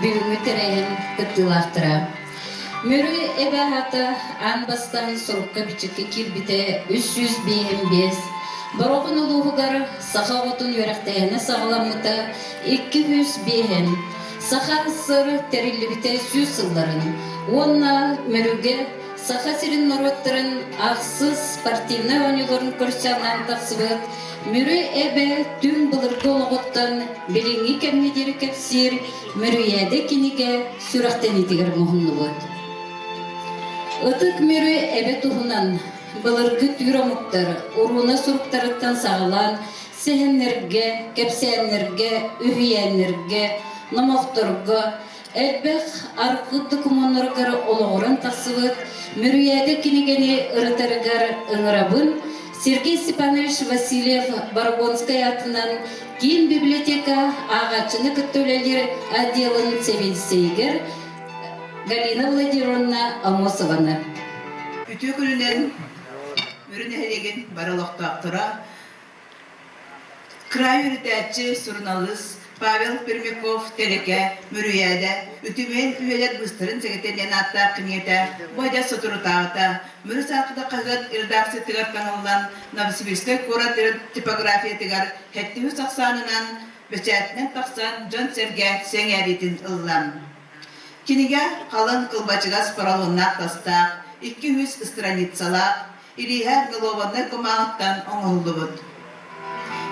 Бүгүҥҥү тэрээһин кыттыылаахтара. Мүрү эбэ аата аан бастаан сурукка-бичиккэ киирбитэ 355, Бороҕон улууһугар саха оҕотун үөрэхтээһинэ саҕаламмыта 205, Саха ССР тэриллибитэ 100 сылларын уонна Мүрүгэ Саха сирин норуоттарын ахсыс спортивнай оонньууларын көрсө анаан тахсыбыт Мүрү эбэ түҥ былыргы олоҕуттан билиҥҥи кэмҥэ диэри кэпсиир Мүрүйээдэ кинигэ сүрэхтэниитигэр муһуннубут. Ытык Мүрү эбэ туһунан былыргы түүр омуктар урууна суруктарыттан саҕалаан сэһэннэргэ, кэпсээннэргэ, үһүйээннэргэ, номохторго элбэх архыып докумуоннарыгар олоҕуран тахсыбыт Мүрүйээдэ кинигэни ырытарыгар ыҥырабын Сергей Степанович Васильев Борогонскай аатынан киин библиотека ааҕааччыны кытта үлэлиир отделын сэбиэдиссэйигэр Галина Владимировна Амосованы. Үтүө күнүнэн Мүрү нэһилиэгин бары олохтоохторо Кыраайы үөрэтээччи, суруналыыс Павел Пермяков Тэрэкэ, Мүрүйээдэ, Үтүмэн үйэлэр быыстарын сэгэтэ диэн ааттаах кинигэтэ бу адьас соторутааҕыта Мүрү саахыта хаһыат редакциятыгар таҥыллан Новосибирскай куорат типографиятыгар 73 ахсаанынан бэчээтинэн тахсан дьон-сэргэ сэҥээриитин ылла. Кинигэ халыҥ кылбачыгас поролоннаах тастаах, 200 страницалаах, Илииһэ мелованнай кумааҕыттан оҥоһуллубут.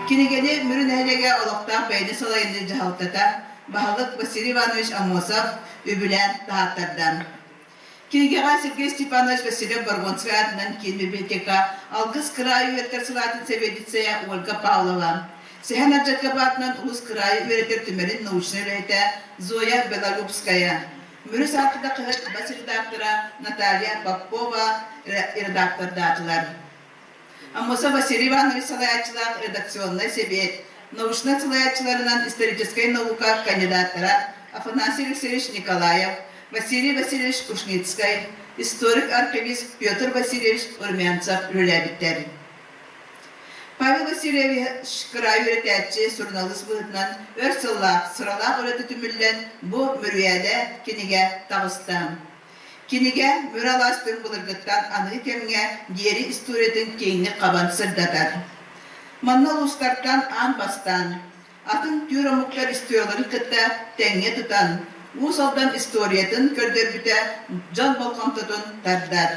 Кинигэни Мүрү нэһилиэгэ олохтоох бэйэни салайыныы дьаһалтата баһылык Василий Иванович Аммосов үбүлээн таһааттарда. Кинигэҕэ Сергей Степанович Васильев Боргонскай аатынан киин библиотека Алгыс кыраайы үөрэтэр салаатын сэбиэдиссэйэ Ольга Павлова, Сэһэн Ардьаккап аатынан Улус кыраайы үөрэтэр түмэлин научнай үлэһитэ Зоя Белолюбская, Мүрү саахыта хаһыат бас редактора Наталья Попова редактордаатылар. Аммосов Василий Иванович салайааччылаах редакционнай сэбиэт, научнай салайааччыларынан историческай наука кандидаттара Афанасий Алексеевич Николаев, Василий Васильевич Ушницкай, историк-архивист Петр Васильевич Румянцев үлэлээбиттэр. Павел Васильевич кыраайы үөрэтээччи, суруналыыс быһыытынан өр сыллаах, сыралаах үлэтэ түмүллэн бу Мүрүйээлэ кинигэ таҕыста. Кинигэ Мүрү алаас түҥ былыргыттан аныгы кэмҥэ диэри историятын киэҥник хабан сырдатар. Манна улуустартан аан бастаан атын түүр омуктар историяларын кытта тэҥҥэ тутан, Уус Алдан историятын көрдөрбүтэ дьон болҕомтотун тардар.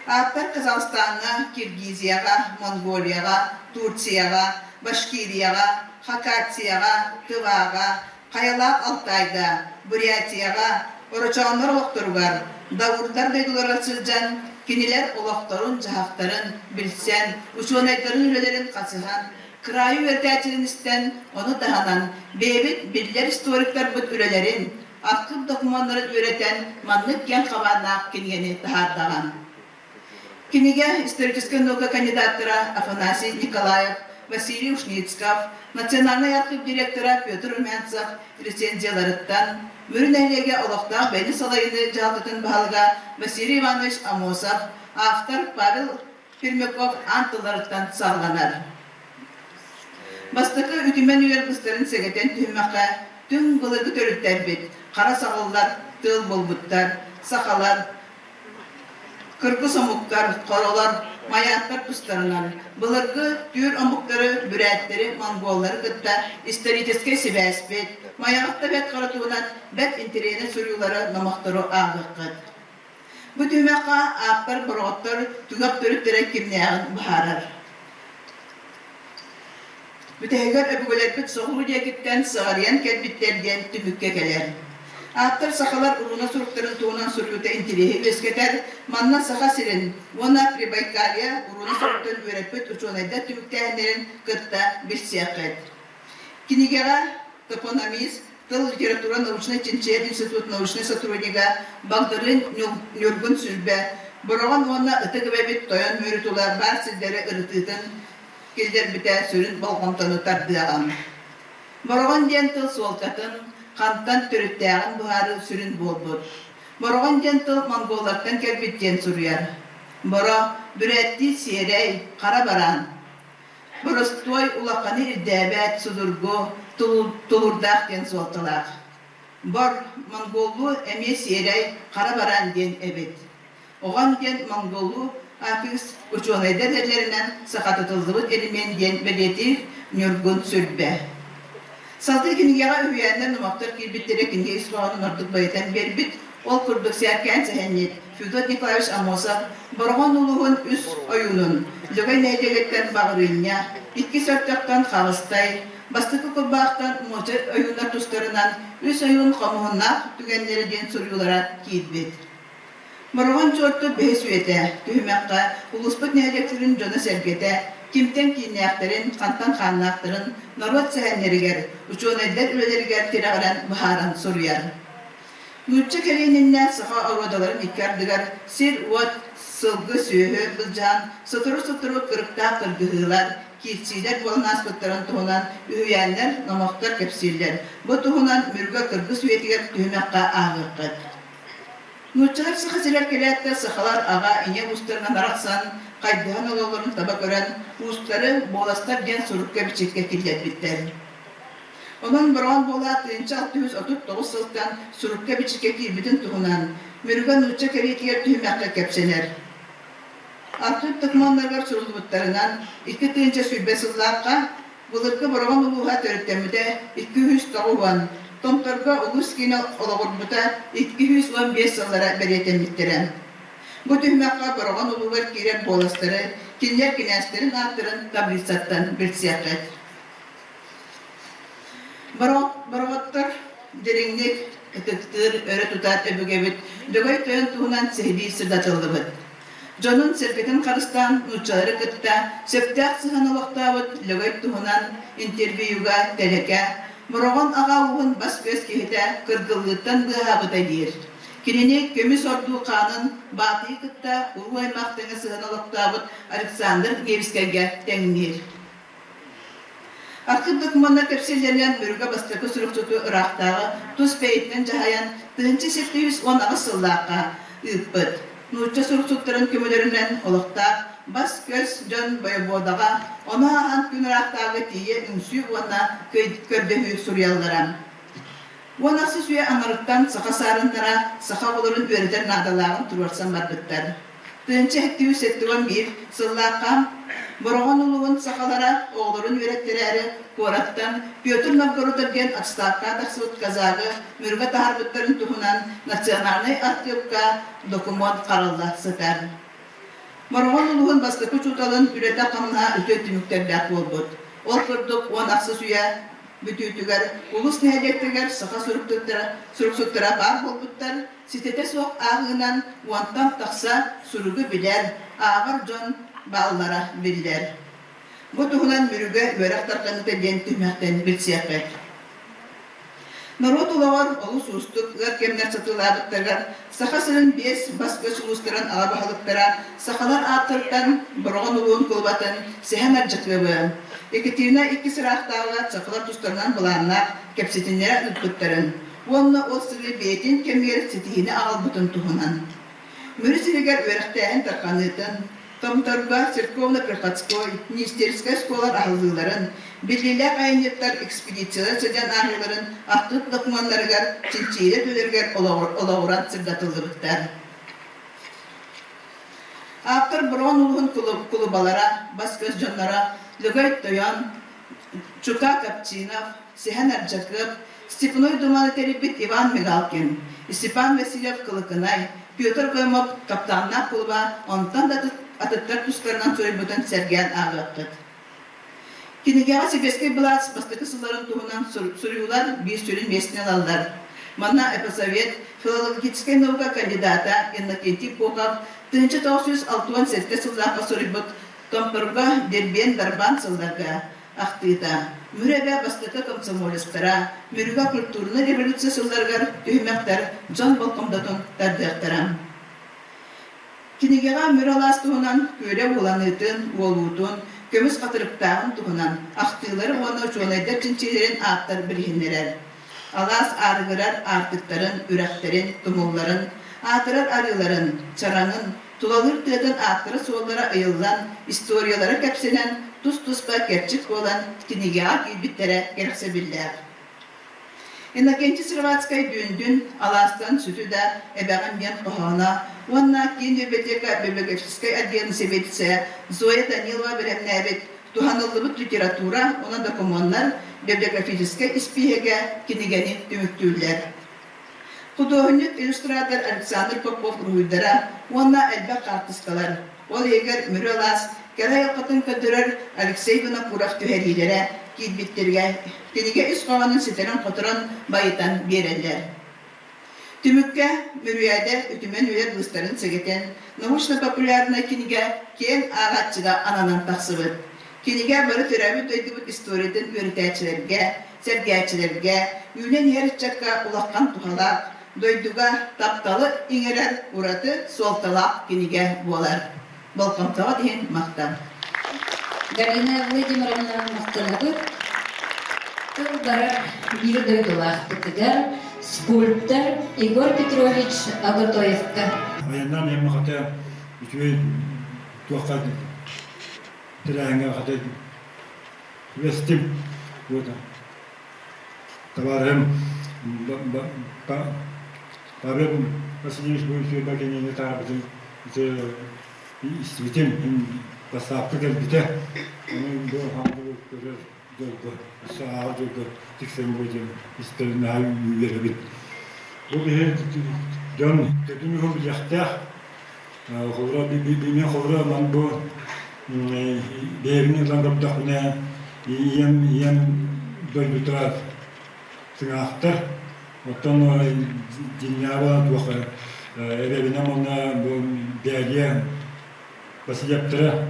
Ааптар Казахстаҥҥа, Киргизияҕа, Монголияҕа, Турцияҕа, Башкирияҕа, Хакасияҕа, Тываҕа, Хайалаах Алтайга, Бурятияҕа, орочооннор олохторугар, даурдар дойдуларыгар сылдьан, кинилэр олохторун-дьаһахтарын билсэн, учуонайдарын үлэлэрин хасыһан, кыраайы үөрэтээччилэрин истэн, ону таһынан бэйэбит биллэр историктарбыт үлэлэрин, архыып докумуоннарын үөрэтэн маннык киэҥ хабааннаах кинигэни таһаардаҕа. Кинигэ историческай наука кандидаттара Афанасий Николаев, Василий Ушницков, Национальнай архыып директора Петр Румянцев рецензияларыттан, Мүрү нэһилиэгэ олохтоох бэйэни салайыныы дьаһалтатын баһылыга Василий Иванович Аммосов, автор Павел Пермяков аан тылларыттан саҕаланар. Бастакы үтүмэн үөр быстарын сэгэтэн түһүмэххэ түҥ былыргы төрүттэрбит, хара саҕыллар, тыал буолбуттар, сахалар, кыргыс омуктар, хоролор, майааттар тустарынан, былыргы түүр омуктары, бүрээттэри, монголлары кытта историческай сибээспит, Майаҕатта Бэрт Хара туһунан бэрт интэриэһинэй суруйуулары, номохтору ааҕыаххыт. Бу түһүмэххэ ааптар бороҕоттор түгэх төрүттэрэ кимнээҕин быһаарар. Бүтэһигэр өбүгэлэрбит соҕуруу диэкиттэн сыҕарыйан кэлбиттэр диэн түмүккэ кэлэр. Ааптар сахалар урууна суруктарын туһунан суруйуута интириэһи үөскэтэр, манна Саха сирин уонна Прибайкалье урууна суруктарын үөрэппит учуонайдар түмүктээһиннэрин кытта билсиэххит. Кинигэҕэ топономист, тыл, литература научнай чинчийэр институт научнай сотруднига Багдарыын Ньургун Сүлбэ Бороҕон уонна Ытык Эбэбит Тойон Мүрү тула баар сирдэри ырытыытын киллэрбитэ сүрүн болҕомтону тардыаҕын. Бороҕон диэн тыл суолтатын, хантан төрүттээҕин быһаарыы сүрүн буолбут. Бороҕон диэн тыл монголлартан кэлбит диэн суруйар. Боро, бүрээттии сиэрэй, хара бараан. Боростуой улаханы ирдээбэт, судургу, тулуурдаах диэн суолталаах. Бор, монголлуу эмиэ сиэрэй, хара бараан диэн эбит. Оҕон диэн монголлуу афикс учуонайдар этэллэринэн сахатытыллыбыт элемент диэн бэлиэтиир Ньургун Сүлбэ. Салгыы кинигэҕэ үһүйээннэр номохтор киирбиттэрэ кинигэ ис хоһоонун ордук байытан биэрбит. Ол курдук сээркээн сэһэнньит Федот Николаевич Аммосов Бороҕон улууһун үс ойуунун Лөгөй нэһилиэгиттэн Баҕырыынньа, иккис өртөхтөн Хаҕыстай, бастакы курбаахтан Муоча ойууннар тустарынан үс ойуун хомуһуннаах түгэннэрэ диэн суруйуулара киирбит. Бороҕон Чуорту бэһис үйэтэ түһүмэххэ улууспут нэһилиэктэрин дьоно-сэргэтэ кимтэн кииннээхтэрин, хантан хааннаахтарын норуот сэһэннэригэр, учуонайдар үлэлэригэр тирэҕирэн быһааран суруйар. Нуучча кэлиэниннэ саха оруодаларын икки ардыгар сир-уот, сылгы-сүөһү былдьаан сотору-сотору кырыктаах кыргыһыылар, киирсиилэр буолан ааспыттарын туһунан үһүйээннэр, номохтор кэпсииллэр. Бу туһунан Мүрүгэ кыргыс үйэтигэр түһүмэххэ ааҕыаххыт. Нууччалар саха сирэр кэлээттэр сахалар аҕа, ийэ уустарынан арахсан, хайдыһан ололлорун таба көрөн, уустары буоластар диэн сурукка-бичиккэ киллэрбиттэр. Онон бороон буолаат 1639 сылтан сурукка-бичиккэ киирбитин туһунан Мүрүгэ нуучча кэриэтигэр түһүмэххэ кэпсэнэр. Архыып докумуоннарыгар суруллубуттарынан, 2020 сыллаахха Былыргы Бороҕон улууһа төрүттэммитэ 290, Томторго улуус киинэ олоҕурбута 215 сыллара бэлиэтэммиттэрэ. Бу түһүмэххэ Бороҕон улууһугар киирэр буоластары, кинилэр кинээстэрин ааттарын таблицаттан билсиэххит. Бороҕоттор дириҥник ытыктыыр, өрө тутар өбүгэбит Дөгөй Тойон туһунан сиһилии сырдатыллыбыт. Дьонун-сэргэтин харыстаан нууччалары кытта сөптөөх сыһыан олохтообут Лөгөй туһунан интервьюга Тэлэкэ Бороҕон аҕа ууһун бас-көс киһитэ кыргыллыыттан быыһаабыта диир. Кинини көмүс ордуу хаанын Баатыйы кытта уруу аймах тэҥэ сыһыан олохтообут Александр Невскэйгэ тэҥниир. Архыып докумуоннар кэпсииллэринэн Мүрүгэ бастакы суруксуту ыраахтааҕы тус бэйэтинэн дьаһайан 1718 сыллаахха ыыппыт. Нуучча суруксуттарын көмөлөрүнэн олохтоох бас-көс дьон бойобуодаҕа ону ааһан күн ыраахтааҕы тиийэ үҥсүү уонна көрдөһүү суруйаллара. Уон ахсыс үйэ аҥарыттан саха саарыннара саха оҕолорун үөрэтэр наадалааҕын туруорсан барбыттар. 1771 сыллаахха Бороҕон улууһун сахалара оҕолорун үөрэттэрээри куораттан Петр Новгородов диэн отставкаҕа тахсыбыт казагы Мүрүгэ таһаарбыттарын туһунан национальнай архыыпка докумуон харалла сытар. Бороҕон улууһун бастакы учууталын үлэтэ-хамнаһа үтүө түмүктэрдээх буолбут. Ол курдук уон ахсыс үйэ бүтүүтүгэр улуус нэһилиэктэригэр саха суруксуттара баар буолбуттар, Ситэтэ суох ааҕыынан уонтан тахса суругу билэр, ааҕар дьон бааллара биллэр. Бу туһунан Мүрүгэ үөрэх тарҕаныыта диэн түһүмэхтэн билсиэххит. Норуот олоҕор олус уустук ыар кэмнэр сатыылаабыттарыгар Саха сирин биэс бас-көс улуустарын аҕа баһылыктара сахалар ааттарыттан Бороҕон улууһун кулубатын Сэһэн Ардьакыабы, Екатерина иккис ыраахтааҕыга сахалар тустарынан былааннаах кэпсэтиннэрэ ыыппыттарын уонна ол сырыы бэйэтин кэмигэр ситиһиини аҕалбытын туһунан. Мүрү сиригэр үөрэхтээһин тарҕаныытын, Томторго церковно-приходской, министерскэй оскуолалар аһыллыыларын, биллиилээх айанньыттар экспедициялар сылдьан ааһыыларын ахтыы докумуоннарыгар, чинчийиилэр үлэлэригэр олоҕуран сырдатыллыбыттар. Ааптар Бороҕон улууһун кулубалара, бас-көс дьонноро Лөгөй Тойон, Чука Капчинов, Сэһэн Ардьакыап, Степной Думаны тэрийбит Иван Мигалкин, Степан Васильев-Кылыкынай, Петр Гомов каптааннаах кулуба онтон да атыттар тустарынан суруйбутун сэргээн ааҕыаххыт. Кинигэҕэ сэбиэскэй былаас бастакы сылларын туһунан суруйуулар биир сүрүн миэстэни ылаллар. Манна эпосовед, филологическай наука кандидата Иннокентий Пухов 1967 сыллаахха суруйбут Томторго Дербиэн Дарбан сылларга ахтыыта Мүрү эбэ бастакы комсомолецтара Мүрүгэ культурнай революция сылларыгар түһүмэхтэр дьон болҕомтотун тардыахтара. Кинигэҕэ Мүрү алаас туһунан күөлэ ууланыытын, уолуутун, көмүс хатырыктааҕын туһунан ахтыылары уонна учуонайдар чинчийиилэрин ааптар билиһиннэрэр. Алаас аарыгырар аартыктарын, үрэхтэрин, тумулларын, аатырар арыыларын, чараҥын, тулалыыр тыатын ааттара-суоллара ыйыллан, историялара кэпсэнэн, тус-туспа кэрчик буолан кинигэҕэ киирбиттэрэ кэрэхсэбиллээх. Иннокентий Сыроватскай Дүндүн алаастан сүтү да эбэҕин диэн хоһооно уонна киин библиотека библиографическай отделын сэбиэдиссэйэ Зоя Данилова бэлэмнээбит туһаныллыбыт литература уонна докумуоннар библиографическай испииһэгэ кинигэни түмүктүүллэр. Худуоһунньук-иллюстратор Александр Попов уруһуйдара уонна элбэх хаартыскалар, ол иһигэр Мүрү алаас кэрэ айылҕатын көрдөрөр Алексей Винокуров түһэриилэрэ киирбиттэригэр кинигэ ис хоһоонун ситэрэн-хоторон байытан биэрэллэр. Түмүккэ Мүрүйээдэ үтүмэн үлэ быыстарын сэгэтэн научно-популярнай кинигэ киэҥ ааҕааччыга ананан тахсыбыт. Кинигэ бары төрөөбүт дойдубут историятын үөрэтээччилэргэ, сэргээччилэргэ, үүнэн иһэр ыччакка улахан туһалаах, дойдуга тапталы иҥэрэр ураты суолталаах кинигэ буолар. Болҕомтоҕут иһин махтал. Галина Владимировна махтанабыт. Тыл барар биир дойдулаахпытыгар скульптор Егор Петрович Оготоевка. Айаннаан иһэн хата үчүгэй туохха тэрээһиҥҥэ хата түбэстим. Вот. Табаарыһым Павел Васильевич бу үчүгэй кинини таарбытын истибитим, бассаапка кэлбитэ. Ону бу хаалбы көрөр дьолго, өссө ааҕар дьолго тиксэн буо диэн истэрин наһаа үөрэбит. Бу биһи дьон төрдүн уһун билиэхтээх. Холобура, билиҥҥи холобура ман бу бэйэбин ылан көрдөхпүнэ, ийэм ийэм дойдута сыҥаахтар. Оттон дьиҥнээҕэ туох эбэбинэн уонна бу Бээлийэ Васильевтара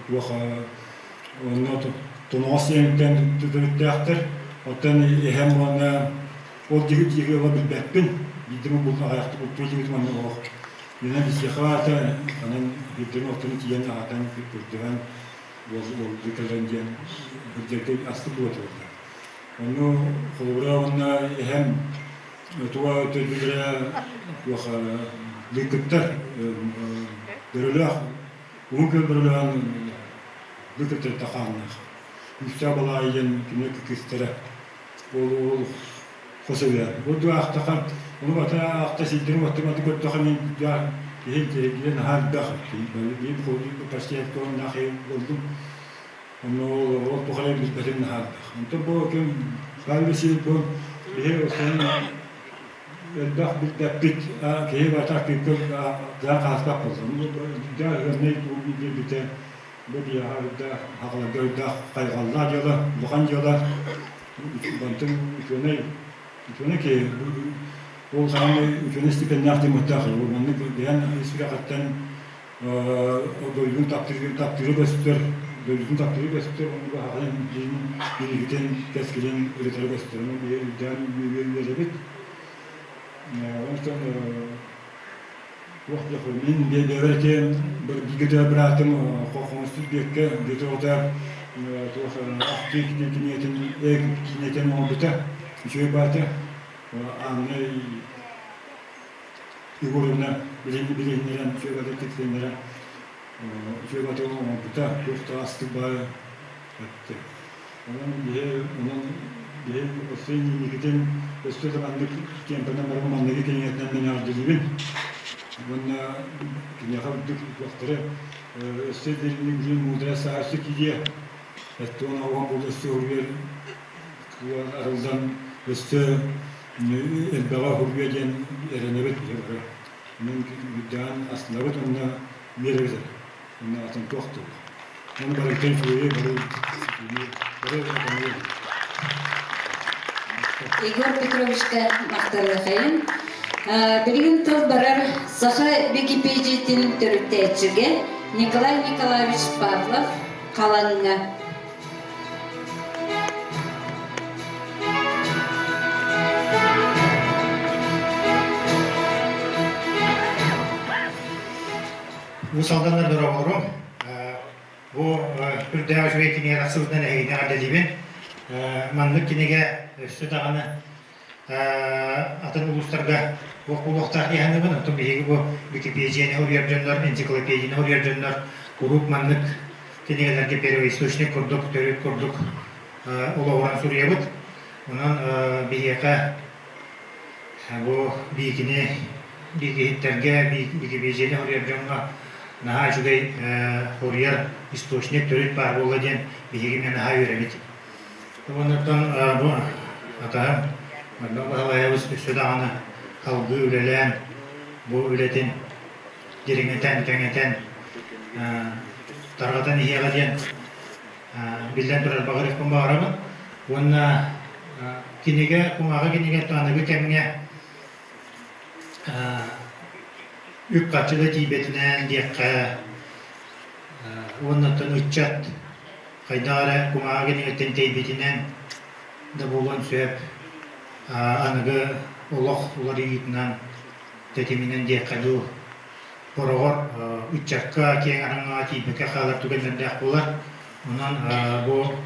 туох онно тоноҕос сиэҥтэн төрүттээхтэр. Оттон эһэм уонна ол диэки диэки ыла билбэппин. Биирдэ бу аҕыйахтык бултуу илигитим онно олох. Менен бисиэхэ аата анан биирдэрин оттону тиийэн аҕатан көрдөһөн уол кэлэн диэн сылдьарга астык буолла. Ону холобура уонна эһэм туга төрдүлэрэ туох лыыкыттар бөрөлөөх уһун күөл бөрөлөөн лыыкыттар тахааннаах. Үстэ балаайы диэн кини кыыстара ол ол хос эбээ. Бу аахтаха ону бата аахта сирдэрин уоттар көрдөхө мин киһи киһи наһаа элбэх биир почти туоннаах болдум. Онно ол тухары билбэтим наһаа элбэх. Онтон бу ким Павел Васильевич бу биһи осуон элбэх билбэппит киһи бата кыыккы даа хааспат буолла. Даа ыаннай биэрбитэ бу биһиэхэ үрдээх хахаларга үрдээх хайҕаллаах дьыала, улахан дьыала. Бантын учуонай учуонай киһи ол хаһан учуонай степеннээх диэн ол маннык бэйэн ис сүрэҕиттэн дойдун таптыыры таптыыры көстөр, дойдутун таптыыры көстөр, ону баһаҕын билигитин кэскилин ырытары көстөр. Ону биһи үрдээн үөрэбит. Онтон туох диэх мин бэйэбэр ити бииргэ быраатым Хохоҥостур биэккэ где-то туох ахтыы киниэтин киинэтин оҥорбута үчүгэй баата Анна Егоровна билиһиннэрэн үчүгэй тиксиннэрэн үчүгэй баты оҥорбута туох да астык баайа эттэ. Онон биһи онон биһи өссө инникитин өссө да маннык темпанан баран манныгы кэҥэтинэн мен эҕэрдэлиибин. Уонна киниэхэ үрдүк туохтары өссө дириҥник билин муударай саа өссө киириэ. Эттэ уон оҕон буолла өссө уруйар арыллан өссө элбэҕи уһуруйа диэн эрэнэбит биһиги. Онон үрдээн астынабыт уонна үөрэбит эрэ. Уонна атын туох да Ону барыттан үчүгэйи бары бары бары Егор Петровичка махтаныахайын. Билигин тыл барар Саха Википедиятын төрүттээччигэ Николай Николаевич Павлов Халаҥҥа. Уус Алданнар дорооболорум. Бу үрдээх үчүгэй кинигэ тахсыбытынан эһигини эҕэрдэлиибин. Маннык кинигэ өссө даҕаны атын улуустарга туох буолуохтаах дии саныыбын. Оттон биһиги бу Википедияны уруйар дьоннор, энциклопедияны уруйар дьоннор куруук маннык кинигэлэргэ первоисточник курдук, төрүт курдук олоҕуран суруйабыт. Онон биһиэхэ бу биикини биикиһиттэргэ, Википедияны суруйар дьоҥҥо наһаа үчүгэй суруйар источник төрүт баар буолла диэн биһиги эмиэ наһаа үөрэбит. Оннуттан бу атаһым Манна Баһылайабыс өссө даҕаны салгыы үлэлээн бу үлэтин дириҥэтэн, кэҥэтэн тарҕатан иһиэҕэ диэн биллэн турар баҕарыахпын баҕарабын. Уонна кинигэ, кумааҕы кинигэ аныгы кэмҥэ үп-харчы да тиийбэтинэн диэххэ уонна оттон ыччат хайдах эрэ кумааҕы кинигэттэн тэйбитинэн да буолуон сөп. Аныгы олох уларыйыытынан, тэтиминэн диэххэ дуу, хороҕор ыччакка киэҥ араҥаҕа тиийбэккэ хаалар түгэннэрдээх буолар. Онон бу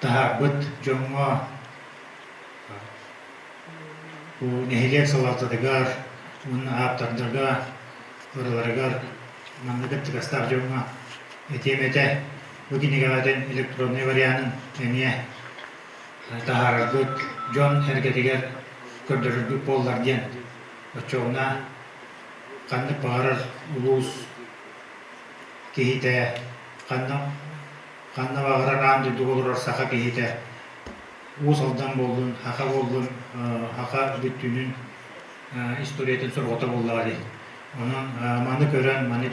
таһаарбыт дьоҥҥо бу нэһилиэк салалтатыгар уонна ааптардарга барыларыгар маннык кыттыгастаах дьоҥҥо этиэм этэ. Бу кинигэҕитин электроннай варианын эмиэ таһаараргыт дьон эргэтигэр көрдөрөргүт буоллар диэн оччоҕуна ханнык баҕарар улуус киһитэ ханна ханна баҕарар аан дойдуга олорор саха киһитэ Уус Алдан буоллун, Саха буоллун, саха бүттүүнүн историятын сорҕото буоллаҕа дии. Онон маны көрөн, маны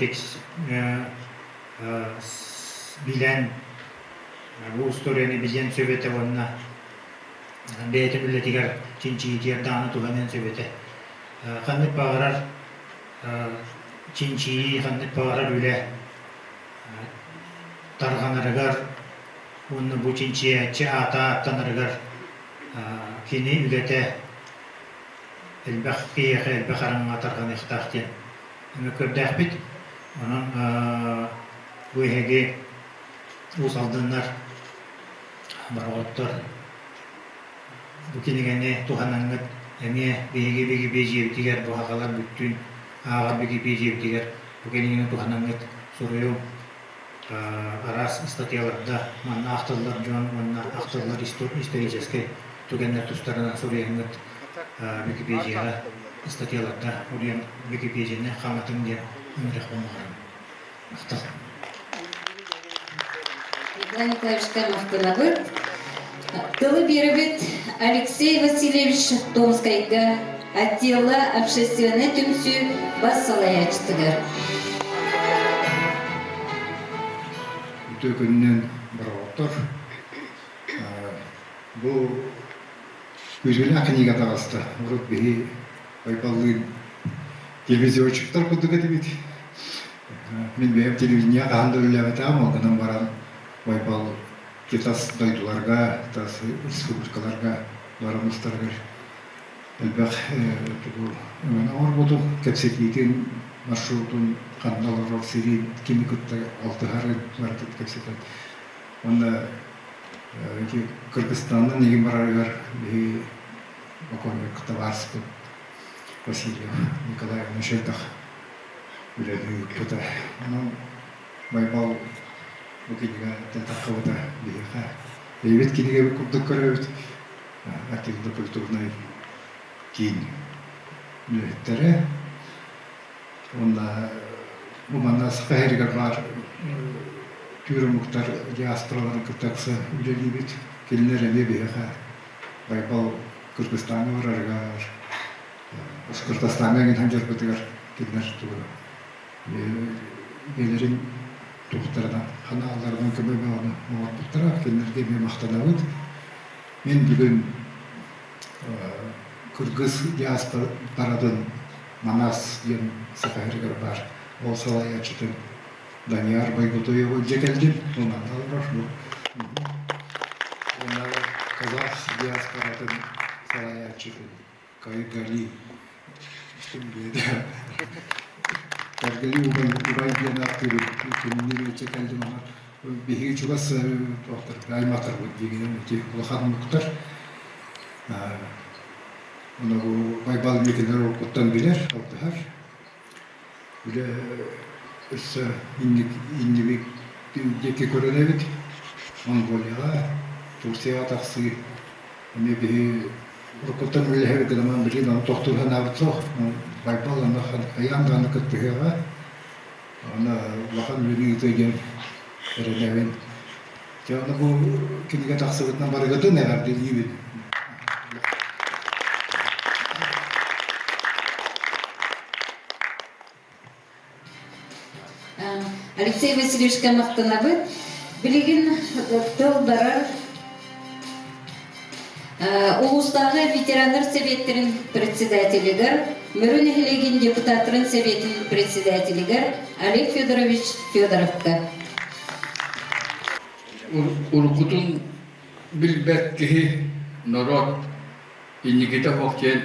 билэн, бу историяны билиэн сөп этэ уонна бэйэтин үлэтигэр чинчийиитигэр даҕаны туһаныан сөп этэ. Ханнык баҕарар чинчийии, ханнык баҕарар үлэ тарҕанарыгар уонна бу чинчийээччи аата ааттанарыгар кини үлэтэ элбэх киһиэхэ элбэх араҥаҕа тарҕаныахтаах диэн эмэ көрдөөхпүт. Онон бу эһиги Уус Алданнар, Бороҕоттор бу кинигэни туһанаҥҥыт эмиэ биһиги Бигибиэдьийэбитигэр бу сахалар бүттүүн ааҕар Бигибиэдьийэбитигэр бу кинигэни туһанаҥҥыт суруйуҥ араас ыстатыйаларда манна ахтыллар дьон уонна ахтыллар историческай түгэннэр тустарынан суруйаҥҥыт Википедияҕа ыстатыйаларда уруйан Википедияны хаҥатыҥ диэн ыҥырыахпын баҕарабын. Махтал. Николай Николаевичка махтанабыт. Тылы биэрэбит Алексей Васильевич Томскайга отдела общественнай түмсүү бас салайааччытыгар. Үтүө күнүнэн бороҕоттор. Бу күүтүүлээх кинигэ таҕыста. Урут биһи Байбаллыын телевизионщиктар курдук этибит. Мин бэйэм телевидение хаһан да үлэлээбэтэҕим, ол гынан баран Байбал тас дойдуларга, тас республикаларга баран устарыгар элбэх тугу өҥөнү оҥорбутум, кэпсэтиитин, маршрутун, ханна олорор сирин, кими кытта алтыһарын барытын кэпсэтэн. Уонна ити Кыргызстанынан игин барарыгар биһиги бокуонньук табаарыспыт Васильев Николай Иванович элбэх үлэни ыыппыта. Онон Байбал бу кинигэ таххыбыта биһиэхэ бэйэбит кинигэбит курдук көрөбүт. Архитектурно-культурнай киин үлэһиттэрэ уонна бу манна Саха сиригэр баар түүр омуктар диаспораларын кытта ыкса үлэлиибит. Кинилэр эмиэ биһиэхэ Байбал Кыргызстаҥҥа барарыгар, Башкортостаҥҥа эҥин сылдьарбытыгар кинилэр тугу бэйэлэрин туохтарынан, ханаалларынан көмө бөҕөнү оҥорбуттара. Кинилэргэ эмиэ махтанабыт. Мин бүгүн кыргыз диаспоратын Манас диэн Саха сиригэр баар ол салайааччытын Данияр Байгутуевы илдьэ кэллим. Манна олорор. Уонна казах диаспоратын салайааччытын Кайгали Кайгали убай диэн ааттыыбын. Кинини илдьэ кэллим. Биһиги чугас аймахтарбыт диигинэн ити улахан омуктар. Ону бу Байбал миэтинэр уруккуттан билэр, алтыһар. Үлэ өссө иннибит диэки көрөн эбит. Монголияҕа. Турцияҕа тахсыы эмиэ биһи уруккуттан үлэлэһэр гынан билигин ону тохтуур санаабыт суох. Байбал аны хайаан даҕаны кыттыһыаҕа. Аны улахан үлэни ыытыа диэн эрэнэбин. Дьэ аны бу кинигэ тахсыбытынан барыгытын эҕэрдэлиибин. Алексей Васильевичка махтанабыт. Билигин тыл барар улуустааҕы ветераннар сэбиэттэрин председателигэр, Мүрү нэһилиэгин депутаттарын сэбиэтин председателигэр Олег Федорович Федоровка. Уруккутун билбэт киһи норуот инникитэ суох диэн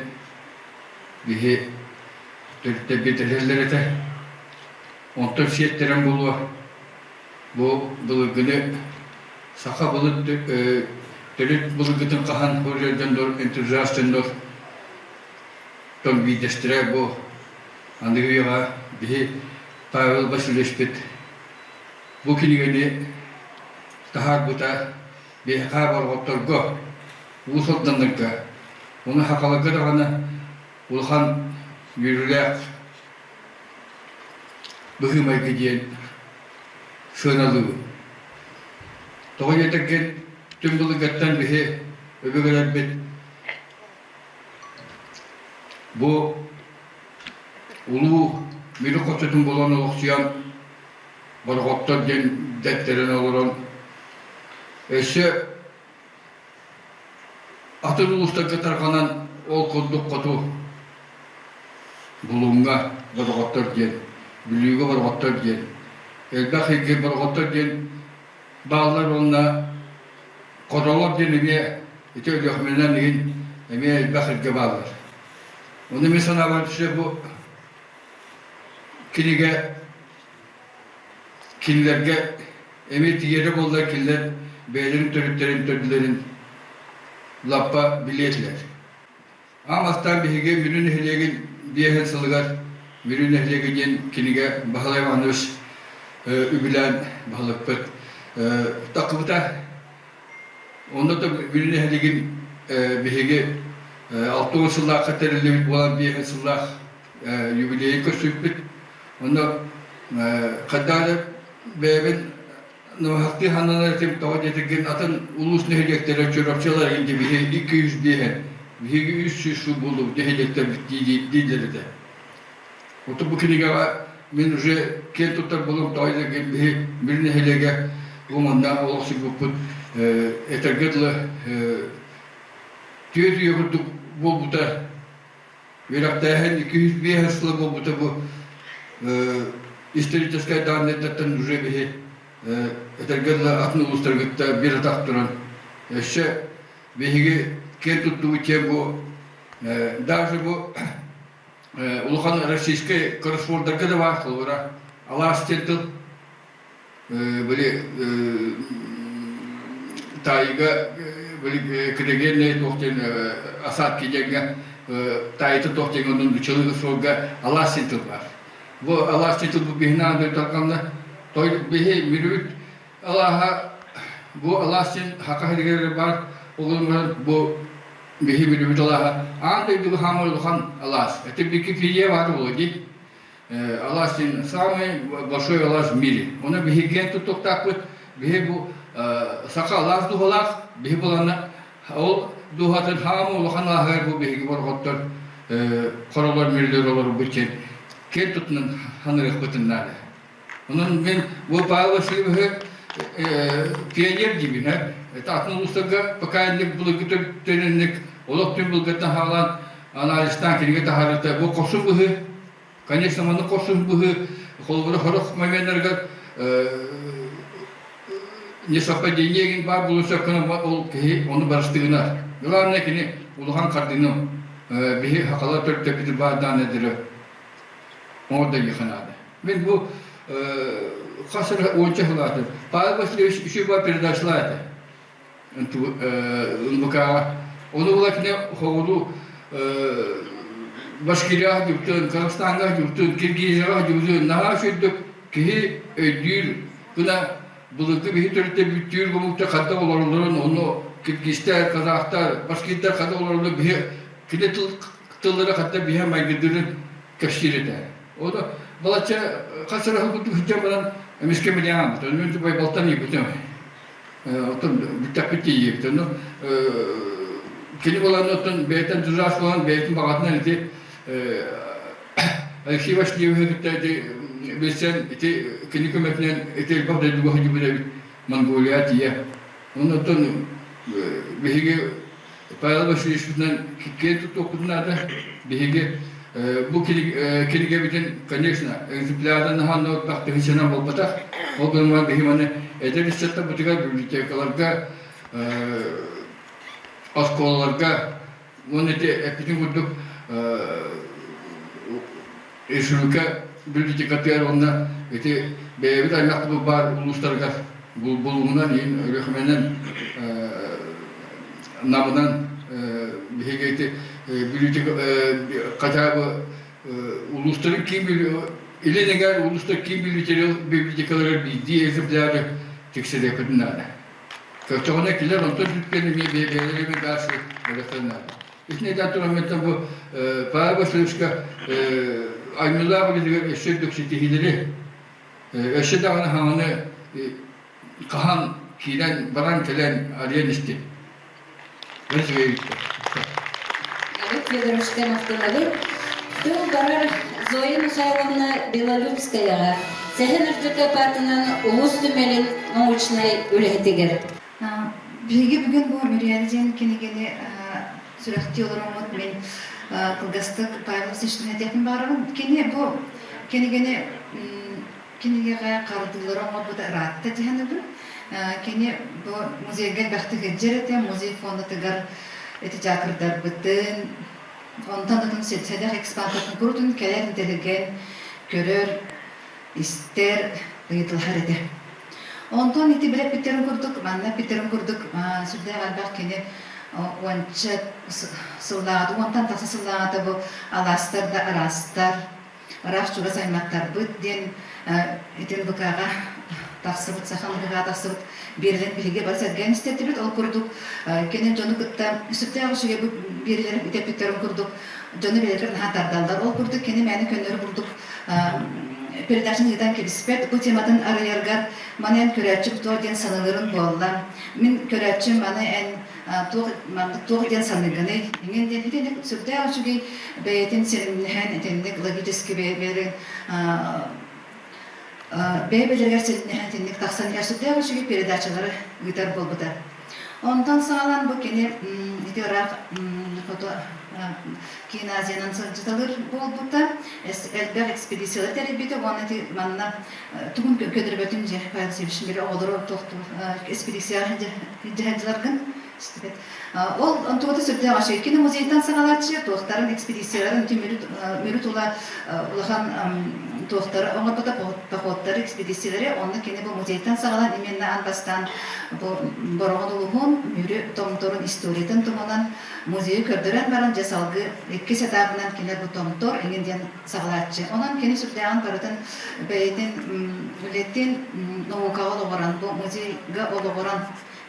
биһи төрүттэрбит этэллэр этэ. Онтон сиэттэрэн буолуо бу былыргыны саха былыр төрүт былыргытын хаһан суруйар дьоннор энтузиаст дьоннор тон биирдэстэрэ бу аныгы үйэҕэ биһи Павел Васильевичпит бу кинигэни таһаарбыта биһиэхэ борҕотторго уус алданнарга уонна сахаларга даҕаны улахан үөрүүлээх быһыы-майгы диэн сыаналыыбын. Тоҕо диэтэргин, түҥ былыргыттан биһи өбүгэлэрбит бу улуу Мүрү хочотун булан олохсуйан Борҕоттор диэн дэттэрэн олорон өссө Атын улуустарга тарҕанан ол курдук хоту Булуҥҥа Бороҕоттор диэн, Бүлүүгэ Бороҕоттор диэн, элбэх ыйга Бороҕоттор диэн бааллар уонна Хоролор диэн эмиэ ити Өлүөхүмэнэн игин эмиэ элбэх сиргэ бааллар. Ону мин санаабар түсэ бу кинигэ Кинилэргэ эмиэ тиийэрэ буоллар кинилэр бэйэлэрин төрүттэрин төрдүлэрин лаппа билиэ этилэр. Аан бастаан биһиги Мүрү нэһилиэгин биэһин сылыгар Мүрү нэһилиэгэ диэн кинигэ Баһылай Иванович үбүлээн баһылыкпыт тахсыбыта. Онно да Мүрү нэһилиэгин биһиги 60 сыллаахха тэриллибит буолан биэһин сыллаах юбилейы көрсүбүппүт. Онно хайдах эрэ бэйэбин намыһахтыы сананар этим, тоҕо диэтэргин атын улуус нэһилиэктэрэ Чурапчылар инди биһи 205 биһиги 300 сыл буоллубут нэһилиэктэрбит дииллэр этэ. Оту бу кинигэҕэ мин уже киэн туттар буолуом тоҕо диэтэргин биһи бір нэһилиэгэ бу манна олохсуйбуппут этэргэ дылы түөрт үйэ курдук буолбута. Үөрэхтээһин 205 сыла буолбута бу историческай даннайдартан уже биһи этэргэ дылы атын улуустары кытта биир атах туран өссө биһиги киэн туттубут диэн бу даже бу улахан российскай кроссвордарга да баар холобура алаас диэн тыл били таайыга били кирегеннэй туох диэн асаат диэҥҥэ таайыта туох диэҥ оннун училы суолга алаас диэн тыл баар. Бу алаас диэн тыл бу биһини аан дойду тарҕанна. Той биһи мүрүбүт алааһа бу алаас диэн хака сиригэр баар ол баран бу биһи мүрүбүт алааһа аан дойдуга хаамар улахан алаас. Это Википедия баар буолуо дии. Алаас диэн самый большой алаас в мире. Оны биһиги туттуктаахпыт, биһи бу саха алаас дууһалаах, биһи буланна ол дууһатын хаамы улахан ааһыгар бу биһиги борҕоттор хоролор мүрүлэр олорбут диэн киэн тутунан ханырыахпытын наада. Онон мен бу Павел Васильевиһы пионер диибин, это атын улуустарга пока инник былыргы төрүнник олох түн былгыттан хаалан анализтаан кинигэ таһаарыта бу хорсун быһыы. Конечно, маннык хорсун быһыы холобура сорох моменнарыгар несовпадение игин баар буолуон сөп гына ол киһи ону барыстыгына. Главное кини улахан хардыыны биһи хакалар төрүттэрбитин баардаан эдэрэ оҥордо диэххэ наада. Мин бу хас эрэ уонча сыл аатын Павел Васильевич үчүгэй передачалаа этэ. НВК-ҕа. Ону була кини хоҕулуу Башкирияҕа дьуптун, Казахстаҥҥа дьуптун, Киргизияҕа дьуптун наһаа үчүгдүк киһи өйдүүр гына. Былыргы биһи төрүттэ бүттүүр гомукта ханна олороллорун онно киргизтэр, казахтар, башкирдар ханна олороллор биһи кини тыл тыллара хатта биһи майгыдырын кэпсиир этэ. Ону балачча хас эрэ курдук сылдьан баран эмискэ милиан мен байбалтан ийбитим. Оттон бүттэхпит тиийбит. Ону кини буолан оттон бэйэтин дужас буолан бэйэтин баҕатынан ити Алексей Васильевиһы кытта ити билсэн ити кини көмөтүнэн ити элбэх дойдуга сылдьыбыт эбит Монголия тиийэ. Оннуттан биһиги Павел Васильевичпытынан киэн туттуохпутун наада. Биһиги бу кинигэбитин, конечно, экземплярдан наһаа элбэх тыһыынчанан буолбатах. Ол гынан биһи маны эдэр ыччаттарбытыгар библиотекаларга, оскуолаларга уонна ити эппитин курдук республика библиотекатыгар уонна ити бэйэбит аймахпыт баар улуустарыгар Булуҥунан, иин Өлүөхүмэнэн, Намынан биһиги ити библиотека хотя бы улуустарын киин илин эҥээр улуустар киин библиотекаларыгар биирдии экземпляры тиксэриэхпитин наада. Көччөҕүнэ килэр онтон сүткэн эмиэ бэйэлэрэ эмиэ дальше барыахтарын наада. Итини этэн туран мантан бу Павел Васильевичка аймылаах үлэтигэр өссө үрдүк ситиһиилэри, өссө даҕаны хаҥаны хаһан киирэн баран кэлэн арыйан истин. Олег Федоровичка махтанабын. Тыл барар Зоя Михайловна Белолюбскаяҕа Сэһэн Ардьакыап аатынан улуус түмэлин научнай үлэһитигэр. Биһиги бүгүн бу Мөрүйэни диэн кинигэни сүрэхтии олороммут мин кылгастык Павел Васильевичтан этиэхпин баҕарабын. Кини бу кинигэни кинигэҕэ хардыылары оҥорбута ыраатта диэн ылым. Кини бу музейга элбэхтик илдьэр этэ, музей фондатыгар ити дьаакырдарбытын, онтон атын сэдэх экспонаттарын курутун кэлэр интэлигэн көрөр, истэр, ыйытылаһар этэ. Онтон ити билэппиттерин курдук, манна эппиттерин курдук сүрдээх элбэх кини уонча сыллааҕыта, уонтан тахса сыллааҕыта бу алаастар да араастар, ыраах чугас аймахтарбыт диэн итин БК-ҕа тахсыбыт, саха БК-ҕа тахсыбыт биэрэлэрин биһиги бары сэргээн истэрдибит. Ол курдук кини дьону кытта сүрдээх үчүгэй бу биэрэлэрин итэппиттэрин курдук дьону бэйэлэригэр наһаа тардаллар. Ол курдук кини мээнэ көннөрү курдук передачаны ыытан кэбиспэт. Бу тематын арыйаргар маны эн көрөөччүм туох диэн саныырын буолла. Мин көрөөччүм маны эн туох маннык туох диэн саныыгыный иҥин диэн итинник сүрдээх үчүгэй бэйэтин сириннэһэн итинник логически бэйэлэрин бэйэ-бэйэлэригэр сириннэһэн итинник тахсан иһэр сүрдээх үчүгэй передачалары ыытар буолбута. Онтон саҕалаан бу кини ити ыраах хоту Киин Азиянан сылдьыталыыр буолбута, элбэх экспедициялар тэрийбитэ уонна ити манна тугун көдөрбөтүн дьэ Павел Васильевич били оҕолору туохтуу экспедицияҕа дьаһайдыларгын истибэт. Ол онтугата сүрдээх үчүгэй. Кини музейтан саҕалааччы, туохтарын экспедицияларын ити Мүрү тула улахан туохтары оҥорбута, походтары, экспедициялары. Онно кини бу музейтан саҕалаан именно аан бастаан бу Бороҕон улууһун Мүрү томторун историятын туһунан музейы көрдөрөн баран дьэ салгыы иккис этабынан кини бу томтор эҥин диэн саҕалааччы. Онон кини сүрдээҕин барытын бэйэтин үлэтин наукаҕа олоҕуран, бу музейга олоҕуран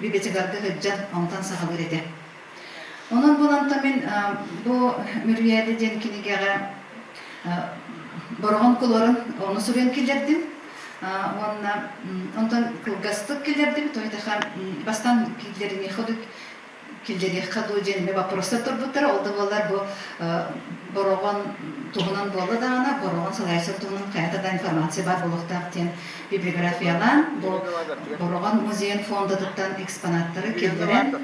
библиотекарга сылдьан онтон саҕалыыр этэ. Онон буланта мин бу Мүрүйээдэ диэн кинигэҕэ Бороҕон кулуарын ону суруйан киллэрдим. Уонна онтон кылгастык киллэрдим. Тойтаха бастаан киллэриниэхэ киллэриэххэ дуу диэн эмиэ боппуруостар турбуттара. Ол да буоллар бу Бороҕон туһунан буолла даҕаны, Бороҕон салайааччы туһунан хайата да информация баар буолуохтаах диэн библиографиялаан, бу Бороҕон музейын фондатыттан экспонаттары киллэрэн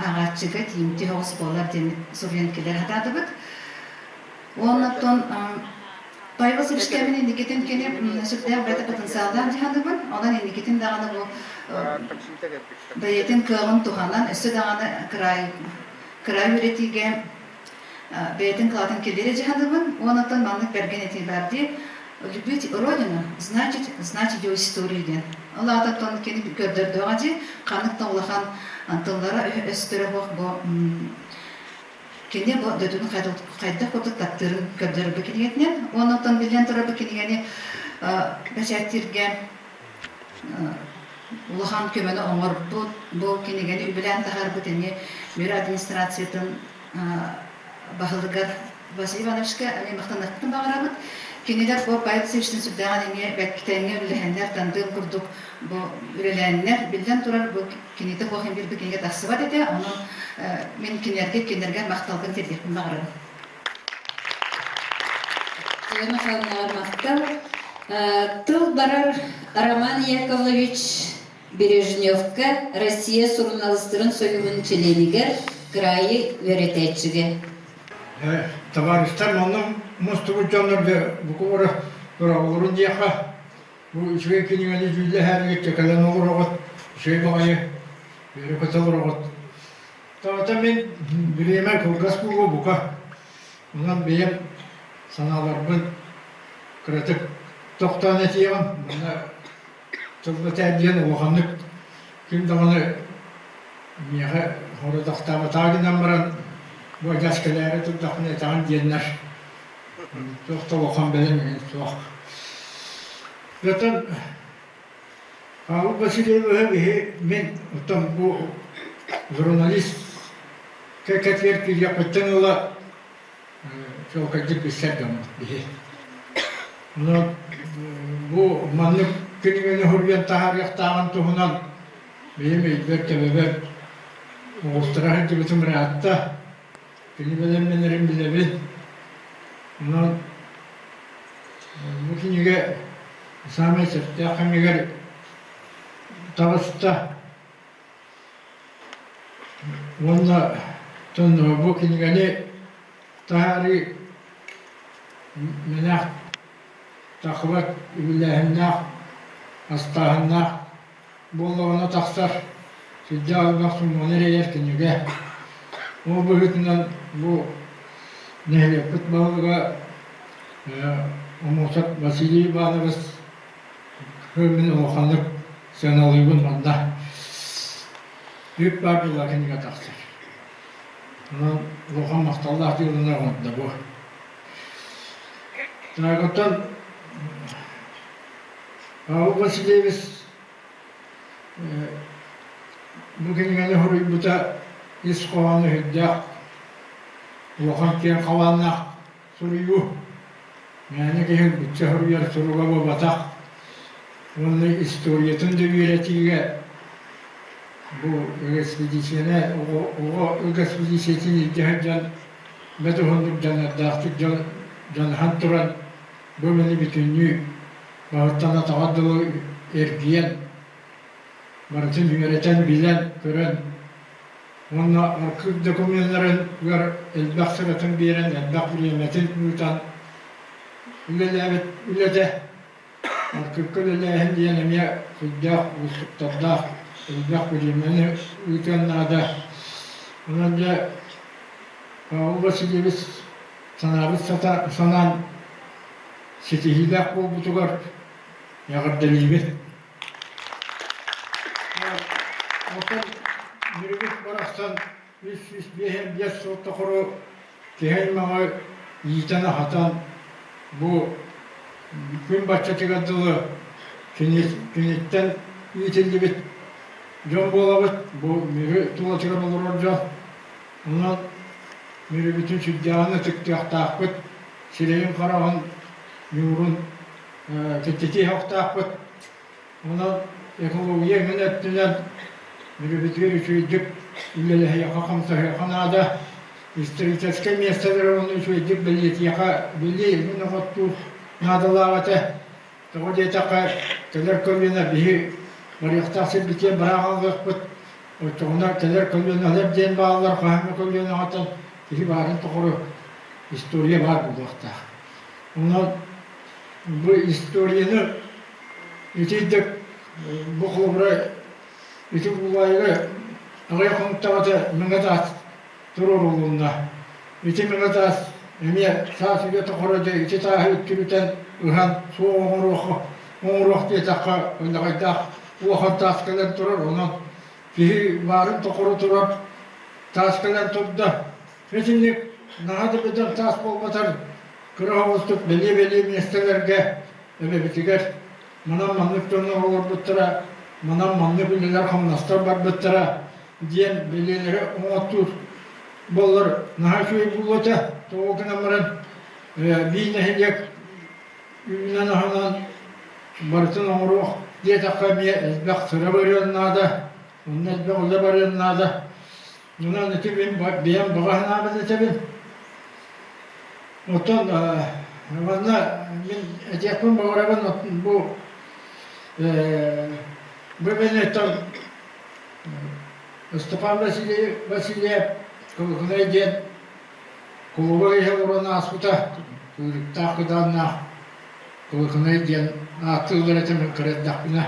ааҕааччыга тиийимтиэ соҕус буолар диэн суруйан киллэрэ сатаатыбыт. Уонна оттон Павел Васильевич кэмин инникитин кини сүрдээх бэйэтэ потенциаллаах дьаһаныбын. Онон инникитин даҕаны бу бэйэтин кыаҕын туһанан өссө даҕаны кыраай кыраай үөрэтиигэ бэйэтин кылаатын киллэрэ дьаһаныбын. Уонна маннык бэргэн этии баар дии. Любить родину значит знать ее историю диэн. Ол аата оттон кини көрдөрдөҕө дии ханнык да улахан тыллара өстөрө суох бу кини бу дойдутун хайдах курдук таптыырын көрдөрөр бу кинигэтинэн. Уонна оттон биллэн турар бу кинигэни бэчээттииргэ. улахан көмөнү оҥорбут, бу кинигэни үбүлээн таһаарбыт эмиэ Мүрү администрациятын баһылыгар Василий Ивановичка эмиэ махтаныахпытын баҕарабыт. Кинилэр бу Павел Васильевичтыын сүрдээҕин эмиэ бэркитэҥҥэ үлэлэһэннэр, тандыым курдук бу үлэлээннэр, биллэн турар, бу кинитэ суох биир кинигэ тахсыбат этэ. Онон мин кинилэргэ кинилэргэ махталбын тиэрдиэхпин баҕарабын. Зоя Михайловнаҕа махтал. Тыл барар Роман Яковлевич Бережневка Россия суруналыыстарын союһун чилиэнигэр кыраайы үөрэтээччигэ. Табаарыстар, манна мустубут дьоннор буку бары диэхэ бу үчүгэй кинигэни дьүүллэһээригит кэлэн олороҕут, үчүгэй баҕайы үөрэ-көтө олороҕут. Тоҕото мин бириэмэ кылгас буолуо бука. Онон бэйэм санааларбын кыратык тохтоон этиэҕим. Манна тылбатаа диэн улаханнык ким даҕаны миэхэ хородохтообатаҕа гынан баран бу адьас кэлээри турдахпына этэҕин диэннэр туох да улахан бэлэм эҥин суох. Оттон Павел Васильевиһы биһи мин оттон бу журналист кэккэтигэр киириэхпиттэн ыла чуолкайдык билсэр дьоммут биһи. Онон бу маннык кинигэни суруйан таһаарыахтааҕын туһунан бэйэм өйбөр төбөбөр оҕустара сылдьыбытым ыраатта. Кини бэлэмнэнэрин билэбин. Онон бу кинигэ саамай сөптөөх кэмигэр таҕыста. Уонна бу кинигэни таһаарыы мэнээх тахыбат үбүлээһиннээх, астааһыннаах буоллаҕына тахсар, сүрдээх элбэх сумманы эрэйэр кинигэ. Ол быһыытынан бу нэһилиэкпит баһылыга Омосов Василий Иванович мин улаханнык сыаналыыбын манна. Үп баар буолла кинигэ тахсар. Онон улахан махталлаах дьыаланы оҥордо бу. Оттон Павел Васильевич бу кинигэни суруйбута ис хоһооно сүрдээх улахан киэҥ хабааннаах суруйуу. Мээнэ киһи ылбычча суруйар суруга буолбатах. Уонна историятын да үөрэтиигэ бу экспедицияны оҕо экспедициятын илдьэ сылдьан бэрт уһуннук дьаныардаахтык дьаныһан туран бу үлэни бүтүннүү баһыттан атаҕар дылы эргийэн, барытын үөрэтэн, билэн, көрөн уонна архыып докуменнарыгар элбэх сыратын биэрэн, элбэх бириэмэтин ыытан үлэлээбит үлэтэ архыыпка үлэлээһин диэн эмиэ сүрдээх уустуктардаах, элбэх бириэмэни ыытыан наада. Онон дьэ Павел Васильевич санаабыт санаан ситиһиилээх буолбутугар эҕэрдэлиибин. Оттон Мүрүбүт барахсан 355 сыл тухары киһи аймаҕы иитэн-аһатан бу күн баччатыгар дылы киниттэн иитиллибит дьон буолабыт. Бу Мүрү тулатыгар олорор дьон. Онон Мүрүбүтүн сүрдээҕин ытыктыахтаахпыт, сирэйин-хараҕын ньуурун кэччэтиэхтаахпыт. Онон экология эҥин өттүнэн Мүрүбүтүгэр үчүгэйдик үлэлэһиэххэ-хамсаһыахха наада. Историческай миэстэлэри уонна үчүгэйдик бэлиэтиэхэ, били мин оҕоттуур наадалаах этэ. Тоҕо диэтэххэ, кэлэр көлүөнэ биһи барыахтаах сирбитигэр бара хаалыахпыт. Оччоҕуна кэлэр көлүөнэлэр диэн бааллар, хаһааҥҥы көлүөнэҕиттэн киһи баарын тухары история баар буолуохтаах. Онон бу историяны итирдик бу холобура ити Булаайга аҕыйах хонуктаҕыта Мэҥэ Таас туруорулунна. Ити Мэҥэ Таас эмиэ саас үйэ тухары дьэ ити тааһы үттүрүтэн ыһан суох оҥоруох оҥоруох диэтэххэ ындаҕайдаах улахан таас кэлэн турар. Онон киһи баарын тухары турар таас кэлэн турда. Итинник наһаа да бөдөҥ таас буолбатар кыра оҕустук бэлиэ-бэлиэ миэстэлэргэ эбэбитигэр манан маннык дьоннор олорбуттара. Манан маннык үлэлэр-хамнастар барбыттара диэн бэлиэлэри оҥоттуур буоллар наһаа үчүгэй буолуо этэ. Тоҕо гынан баран биир нэһилиэк үүнэн-аһынан барытын оҥоруох диэтэххэ эмиэ элбэх сыра барыан наада, онно элбэх үлэ барыан наада. Онон ити мин бэйэм баҕа санаабын этэбин. Оттон манна мин этиэхпин баҕарабын бу бу мин Степан Васильев Кылыкынай диэн кулуба иһэ олорон ааспыта кыырыктаах кыдааннаах Кылыкынай диэн ааттыыллар этэ мин кыра эрдэхпинэ.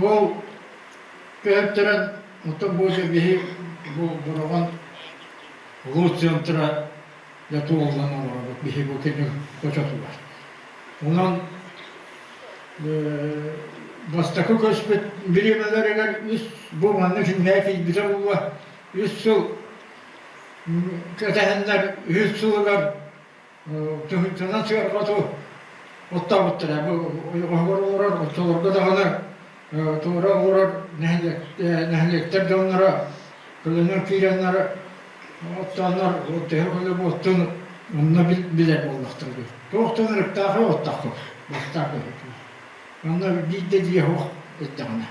Ол көһөттөрөн оттон бу биһи бу Бороҕон улуус центра дьэ туоллан олоробут биһи бу кини хочотугар. Онон бастакы көспүт бириэмэлэригэр үс бу маннык иннээ киирбитэ буолуо үс сыл кэтэһэннэр үһүс сылыгар Тыһыынчанан сыарҕа оттообуттара. Бу ойоҕоһугар олорор, оччолорго даҕаны туора олорор нэһилиэктэр дьонноро көлөнөн киирэннэр оттооннор төһө көлө буоттун онно билэр буоллахтара дии. Туохтан ырыктаахы оттоххо бастаах быһыытынан. Онно биирдэ дьиэ суох эттэҕинэ.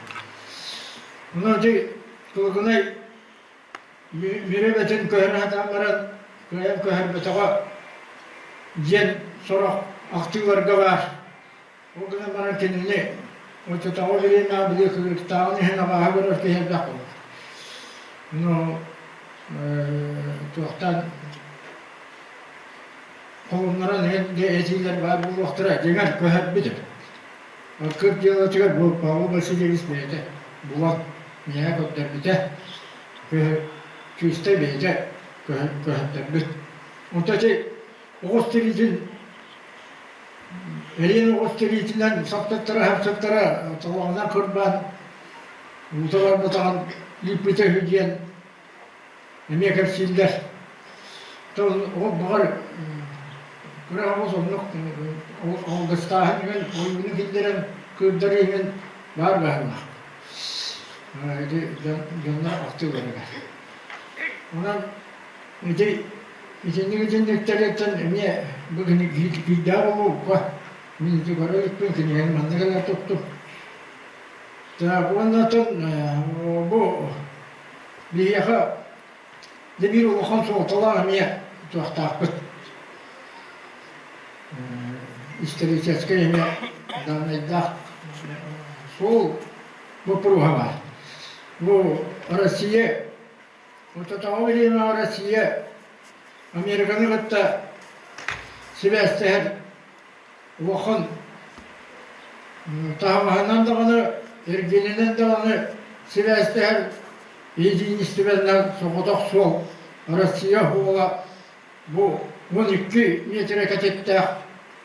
Онон ити Кылыкынай Мүрү эбэтин көһөрө сатаан баран кыайан көһөрбөтөҕө диэн сорох ахтыыларга баар. Ол гынан баран кинини оччотооҕу бириэмэҕэ били кыырыктааҕын иһин абааһы көрөр киһи элбэх буолар. Ну туохтан холуннаран иһин этиилэр баар буолуохтара дьиҥэр көһөрбүт. Кыр дьыалатыгар бу Павел Васильевич бэйэтэ булан миэхэ көрдөрбүтэ. Чыыстай бэйэтэ көһөттөрбүт. Онто ити оҕус тириитин эриэн оҕус тириитинэн саптаттара хапсаттара толоҕунан кырбаан уута барбатаҕын ииппитэ үһү диэн эмиэ кэпсииллэр. Ол баҕар кыра оҕус оннук алгыстааһын иһин ойууну киллэрэн кыырдарыы иһин баар быһыылаах. Ити дьоннор ахтыыларыгар. Онон ити итинник итинниктэриттэн эмиэ бу киирдээх буолуохха мин ити көрө иликпин кинигэни манна кэлэр туттум. Так уонна оттон бу биһиэхэ дьэ биир улахан суолталаах эмиэ туохтаахпыт. Историческай эмиэ даннайдаах суол боппуруоһа баар. Бу Россия оччотооҕу бириэмэҕэ Россия Американы кытта сибээстэһэр улахан таһаҕаһынан даҕаны, эргининэн даҕаны сибээстэһэр единственнай соҕотох суол Россия суола бу 12 миэтэрэ кэтиттээх,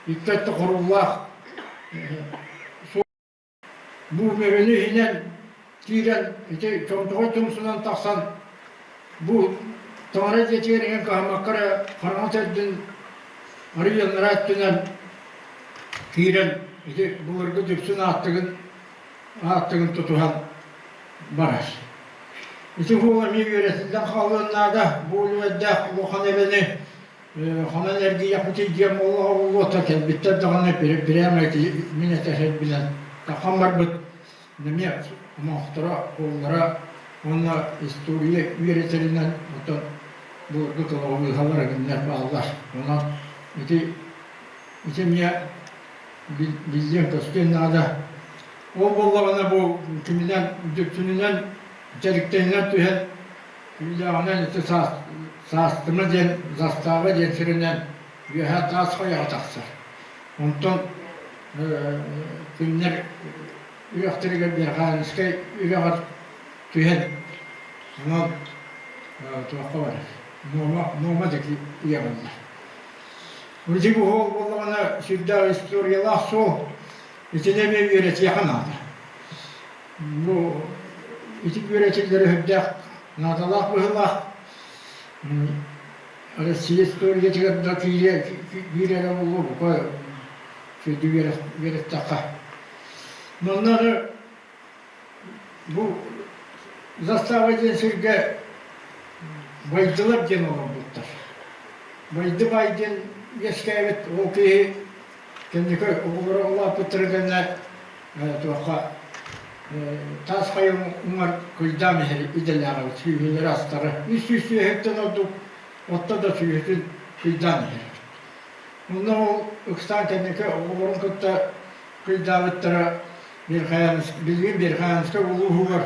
икки өттө хоруулаах суол. Бу мөрөнү иһинэн киирэн ити чомчоҕой тумсунан тахсан бу таҥара дьиэтигэр иҥэн кыһаммакка эрэ хараҥа төрдүн арыый анараа өттүнэн киирэн ити былыргы Дүпсүн ааттыгын ааттыгын тутуһан барар. Ити уол эмиэ үөрэтиллэн хаалыан наада. Бу үлүгэрдээх улахан эбэни Ханан эргийэхпитий диэн буоллаҕа буолуо кэлбиттэр даҕаны прямо мин этэрбинэн тахан барбыт эмиэ омоохторо уоллара уонна история үөрэтэринэн оттон былыргы кылабыыһалар эҥиннэр бааллар. Онон ити ити эмиэ биллиэн-көстүөн наада. Ол буоллаҕына бу киминэн Дүпсүнүнэн Чэриктэйинэн түһэн Күүлээҕинэн ити Саастыма диэн застава диэн сиринэн үөһээ таас хайаҕа тахсар. Онтон күннэр үрэхтэригэр Верхоянскай үрэҕэр түһэн онон туохха барар Нуома Нуома диэки ыйаҕаллар. Ити бу суол буоллаҕына сүрдээх историялаах суол. Итини эмиэ үөрэтиэхэ наада. Бу ити үөрэтиллэрэ сүрдээх наадалаах быһыылаах. Россия историятыгар да киирэ киирэрэ буолуо бука үчүгэйдик үөрэттэххэ. Манна аны Бу застава диэн сиргэ Байдылар диэн олорбуттар. Байды баай диэн үөскээбит ол киһи кэнники оҕолоро улааппыттара кэннэ туохха таас хайа уҥар кыйдаан иһэр идэлээх эбит сүүһүлэри астара 300 сүөһүттэн ордук отто да сүөһүтүн кыйдаан иһэр эбит. Онно ол ыксаан кэнники оҕолорун кытта кыйдаабыттара Верхоянск, билигин Верхоянскай улууһугар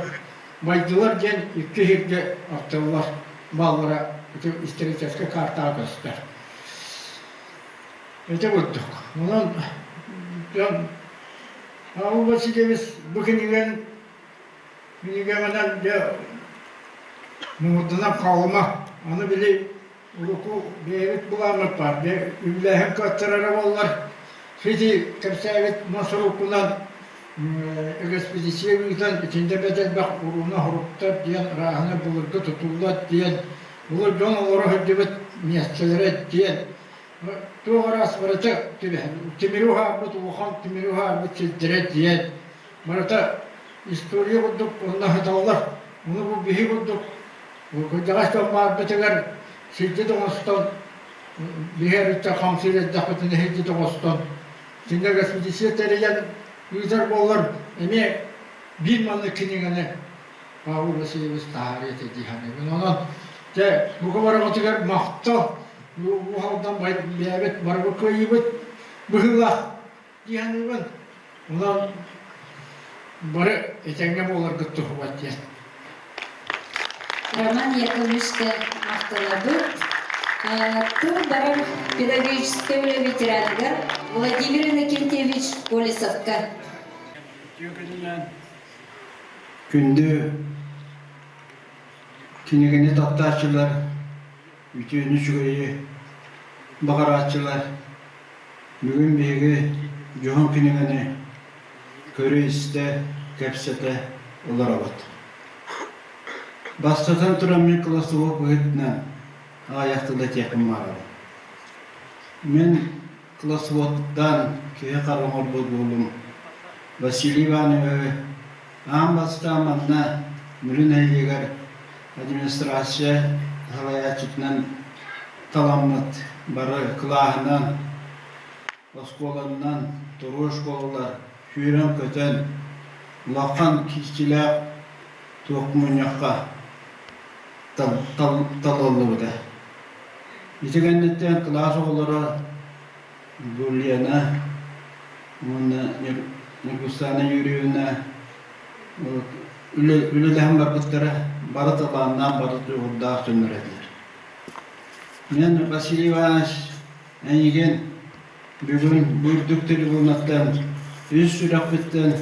Байдылар диэн икки сиргэ ахтыллар бааллара ити историческай картаҕа көстөр. Ити курдук. Онон дьон Павел Васильевич бу кинигэн кинигэҕинэн дьэ муҥурданан хаалыма. Аны били Урукку бэйэбит былааммыт баар. Үбүлээһин кыаттарара буоллар, сити кэпсээбит мас уруккунан экспедиция ыытан итиннэ бэрт элбэх урууна хоруктар диэн ырааһына былыргы тутуллар диэн былыр дьон олоро сылдьыбыт миэстэлэрэ диэн туох араас барыта түбэһэн тимири уһаарбыт улахан тимири уһаарбыт сирдэрэ диэн барыта история курдук онно сыталлар. Ону бу биһи курдук Кырдьаҕас дьон баарбытыгар сирдьит оҥостон, биһи өрүттэр хамсыыр эрдэхпитинэ сирдьит оҥостон, кинилэр экспедиция тэрийэн ыытар буоллар, эмиэ биир маннык кинигэни Павел Васильевич таһаарыа этэ дии саныыбын. Онон дьэ бука барыбытыгар махтал, бу халдан бэйэбит барыбыт кыайыыбыт быһыылаах дии саныыбын. Онон бары этэҥҥэ буоларгыт туһугар диэн. Роман Яковлевичка махтанабыт. Тыл барар педагогическай үлэ ветераныгар Владимир Иннокентьевич Колесовка. Үтүө күнүнэн күндү кинигэни таптааччылар, үтүөнү үчүгэйи баҕарааччылар Бүгүн биһиги дьоһун кинигэни көрө-истэ, кэпсэтэ олоробут. Бастатан туран мин классовой быһыытынан аҕыйах тылы этиэхпин баҕарабын. Мин классоводтан киһи хара оҥорбут буолум Василий Ивановиһы аан бастаан манна Мүрү нэһилиэгэр администрация салайааччытынан таламмыт бары кылааһынан, оскуоланнан, туруо школалар сүүрэн-көтөн, улахан киирсилээх туох мунньахха талыллыбыта. Ити кэнниттэн кылаас оҕолоро Гулена уонна Ньургустаана Юрьевна үлэлэһэн барбыттара, бары талааннаах, бары дьоҕурдаах дьоннор этилэр. Мен Василий Иванович эйигин бүгүн бу үрдүк трибунаттан үс сүрэхпиттэн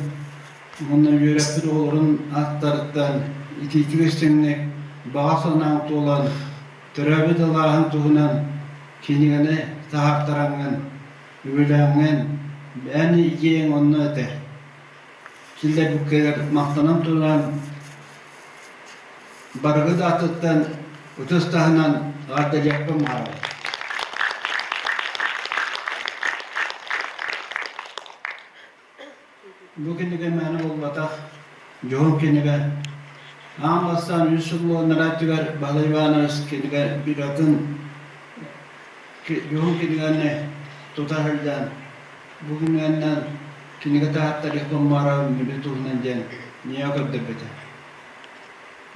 уонна үөрэппит оҕолорун ааттарыттан итиитик истиҥник баҕа санааҥ туолан төрөөбүт алааһын туһунан кинигэни таһаартараҥҥын, үбүлээҥҥин эн ийиэҥ онно этэр. Киллэрбиккэр махтанан туран Барыгыт аатыттан ытыс таһынан эҕэрдэлиэхпин баҕарабын. Бу кинигэ мээнэ буолбатах, дьоһун кинигэ. Аан бастаан үс сыл буолан өттүгэр Баһылай Иванович кинигэ бюротун дьоһун кинигэни тута сылдьан, бу кинигэннэн кинигэ таһааттарыахпын баҕарабын Мүрү туһунан диэн миэхэ көрдөрбүтэ.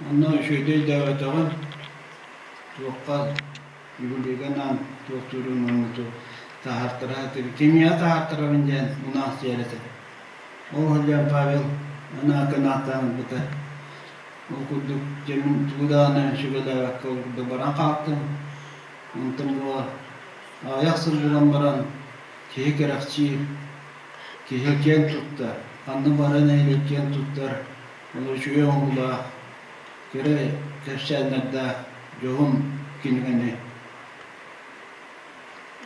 Онно үчүгэйдик өйдөөбөтөҕүм, туохха юбилейга анаан туохтуурун уонна таһаартара сатыыр. Кимиэхэ таһаартарабын диэн мунаахсыйар этэ. Ол сылдьан Павел анаакы анааттаан ылбыта. Ол курдук дьэ мин тугу даҕаны сүбэлээбэккэ ол курдук баран хаалтым. Онтон буола аҕыйах сыл буолан баран киһи кэрэхсиир, киһи киэн туттар, ханна баран нэһилиэк киэн туттар Ол үчүгэй оҥоһуулаах, кэрэ кэпсээннэрдээх дьоһун кинигэни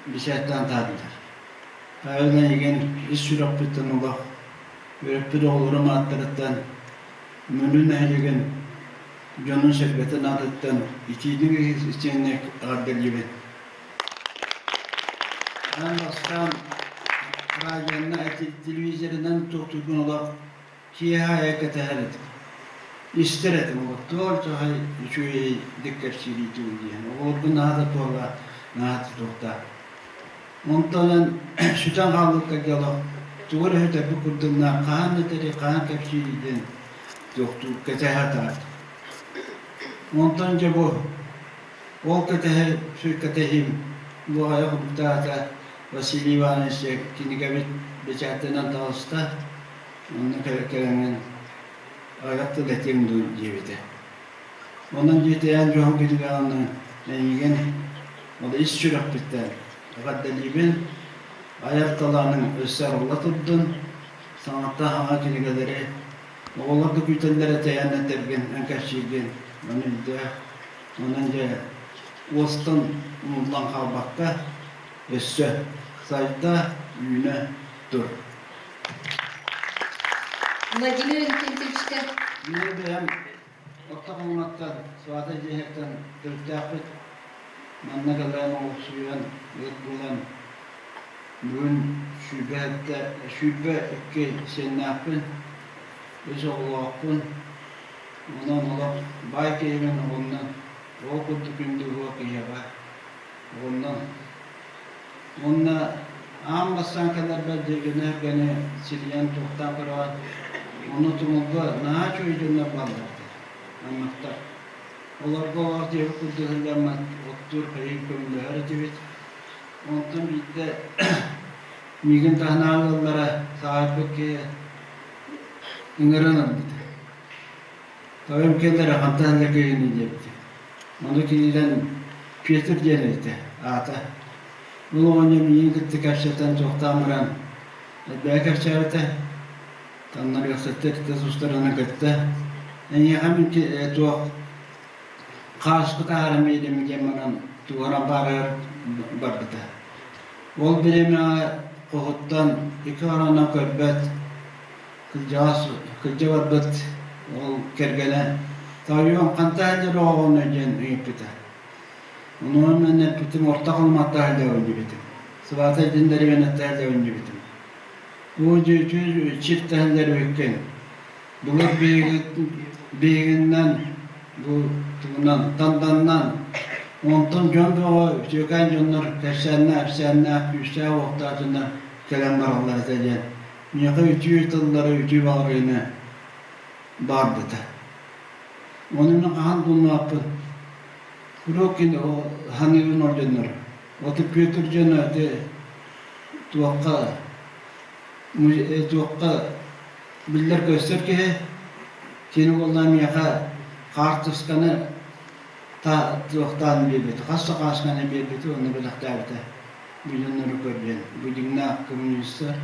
бэчээттээн таһаардылар. Павел эйигин ис сүрэхпиттэн олох үөрэппит оҕолорум ааттарыттан Мүрү нэһилиэгин дьонун-сэргэтин аатыттан итиитик истиҥник эҕэрдэлиибин. Аан бастаан радионан, телевизорынан туохтуургун олох Киэһэ аайы кэтэһэр этим. Истэр этим, оҕоттоор чахай үчүгэйдик кэпсиирий диэн. Оҕолорбун наһаа да туола, наһаа да туохтаах. Онтон сүтэн хаалбыкка дьоло тугу эрэ сүтэрбит курдугунан хаһан этэрий, хаһан кэпсиирий диэн туохтуу кэтэһэ сатаабыт. Онтон дьэ бу ол кэтэһэ сүр кэтэһиим Луоҕайа хомуктаата Василий Иванович кинигэбит бэчээттэнэн таҕыста. Онно кэлэҥҥин аҕыйах тыл этиэҥ дуу диэбитэ. Онон дьиэтийэн дьоһун кинигэҕин эйигин ол ис сүрэхпиттэн эҕэрдэлиибин, айар талааныҥ өссө арылла турдун, саҥаттан саҥа кинигэлэри оҕолор да күүтэллэрэ тэйэн этэргин, эн кэпсииргин ону өйдөө. Онон дьэ уостан умуллан хаалбакка өссө сайда, үүнэ тур. Владимир Иннокентьевичка. Мин бэйэм Орто Халыматтан, Свата дьиэһиттэн төрүттээхпит. Манна кэлэн олохсуйан, ыт буолан бүгүн 22 сиэннээхпин, үс оҕолоохпун. Онон олох баай киһибин оҕоннон, ол курдук күндү уо киһиэхэ оҕоннон. Уонна аан бастаан кэлэрбэр дьиэгэни сирийэн туохтаан көрөҕүн, ону тумулга наһаа үчүгэй дьоннор бааллар этэ, аймахтар. Олорго олох диэбит курдук сылдьаммат, оттуур, хайыыр көмөлөһөр этибит. Онтон биирдэ миигин таһынааҕы ыаллара сааһырбыт киһи ыҥыран ылбыта. Тойон кэллэрэ хантан да киһини диэбитэ. Ону киирэн Петр диэн этэ аата. Ол оҕонньор миигин кытта кэпсэтэн туохтаан баран элбэҕи кэпсээбитэ. Таннарыахсыттар тустарына кытта эйиэхэ мин туох хааспыт аһаран биэрдим диэн баран туора барар барбыта. Ол бириэмэҕэ хоһуттан икки оронон көрбөт Кырдьаҕас кырдьа барбыт ол кэргэнэ «Тоойуом, хантан сылдьар оҕоҕунуй?» диэн ыйыппыта. Онуоха мин эппитим орто халыматта сылдьабын диэбитим. Сыбаатай диэн дэриэбинэттэ сылдьабын диэбитим. Оо дьэ үчүгэй чиртэ сылдьар эбиккин. Былыр биһигиннэн бу тугунан танданнан онтон дьон бөҕө үтүөкээн дьоннор кэпсээннээх эпсээннээх күүстээх уохтаах дьоннор кэлэн бараллар этэ диэн Миэхэ үтүө тыллары, үтүө баҕарыыны баарбыта. Ону мин хаһан булмаппын. Куруук кини ханыыбын ол дьоннору. Ото Петр дьоно ити туохха туохха биллэр-көстөр киһи кини буоллаҕа миэхэ хаартысканы туохтаан биэрбитэ, хас да хаасканы биэрбитэ уонна бэлэхтээбитэ. Бу дьоннору көр диэн, бу дьиҥнээх коммунистар,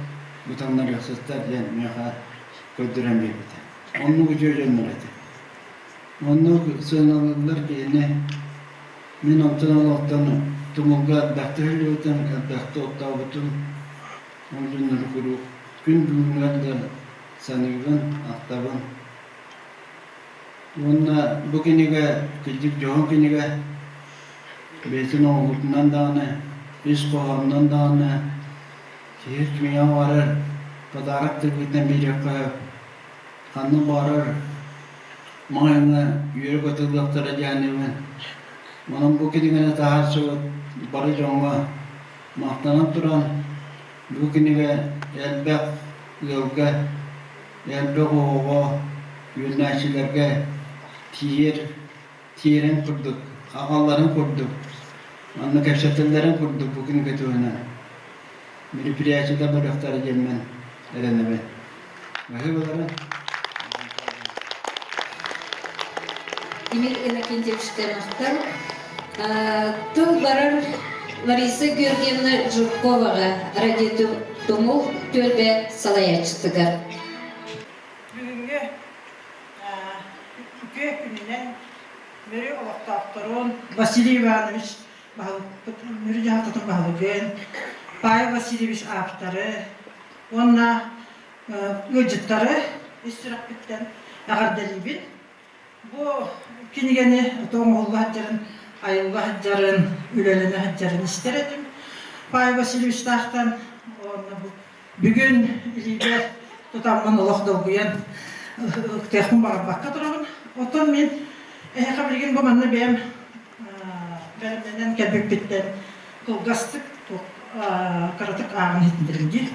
бу таҥнарыахсыттар диэн миэхэ көрдөрөн биэрбитэ. Оннук үтүө дьоннор этэ. Оннук сыаналыыллар киһини мин онтон олохтон тумулга элбэхтэ сылдьыбытым, элбэхтэ оттообутум. Ол дьоннору куруук күн бүгүнүгэр да саныыбын, ахтабын. Уонна бу кинигэ кырдьык дьоһун кинигэ, бэйэтин оҥоһуутунан даҕаны, ис хоһоонунан даҕаны киһи кимиэхэ баҕарар подарок тылгытынан биэриэххэ сөп. Ханна баҕарар маҕаһыыҥҥа үөрэ-көтө ылыахтара диэниибин. Онон бу кинигэни таһаарсыбыт бары дьоҥҥо махтанан туран, бу кинигэ элбэх ыалга элбэх оҕоҕо, үөрэнээччилэргэ тиийэр, тиийэрин курдук, аҕалларын курдук, манна кэпсэтэллэрин курдук бу кинигэ туһунан мероприятиелар барыахтара диэммин эрэнэбин. Баһыыбаларын. Тимир Иннокентьевичтэн махтал. Тыл барар Лариса Георгиевна Жирковаҕа радиотумул түөлбэ салайааччытыгар. Бүгүҥҥү үтүө күнүнэн Мүрү олохтоохторун Василий Иванович Мүрү дьаһалтатын баһылыгын, Павел Васильевич ааптары уонна ыалдьыттары ис сүрэхпиттэн эҕэрдэлиибин. Бу кинигэни оҥоһулла сылдьарын, айылла сылдьарын, үлэлэнэ сылдьарын истэр этим. Павел Васильевичтаахтан уонна бу бүгүн илиибэр тутаммын олох долгуйан ыктыахпын баҕарбакка турабын. Оттон мин эһиэхэ билигин бу манна бэйэм бэлэмнэнэн кэлбиппиттэн кылгастык кыратык ааҕан иһитиннэрим дии.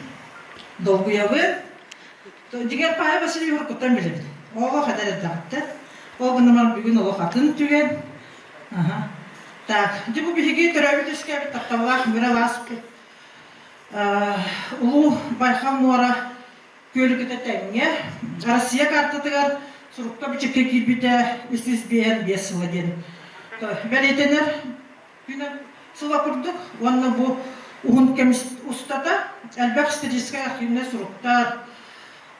Долгуйабын. Дьиҥэр Павел Васильевич уруккуттан билэбин. Олох эдэр эрдэҕиттэн. Ол гынан бүгүн олох атын түгэн. Аха. Так, дьэ бу биһиги төрөөбүт үөскээбит тапталлаах Мүрэ алааспыт Улуу Байхал муора күөлүкүтэ тэҥҥэ Россия картатыгар сурукка-бичиккэ киирбитэ 355 сыла диэн бэлиэтэнэр күнэ сыла курдук уонна бу уһун кэм устата элбэх историческай архивнай суруктар,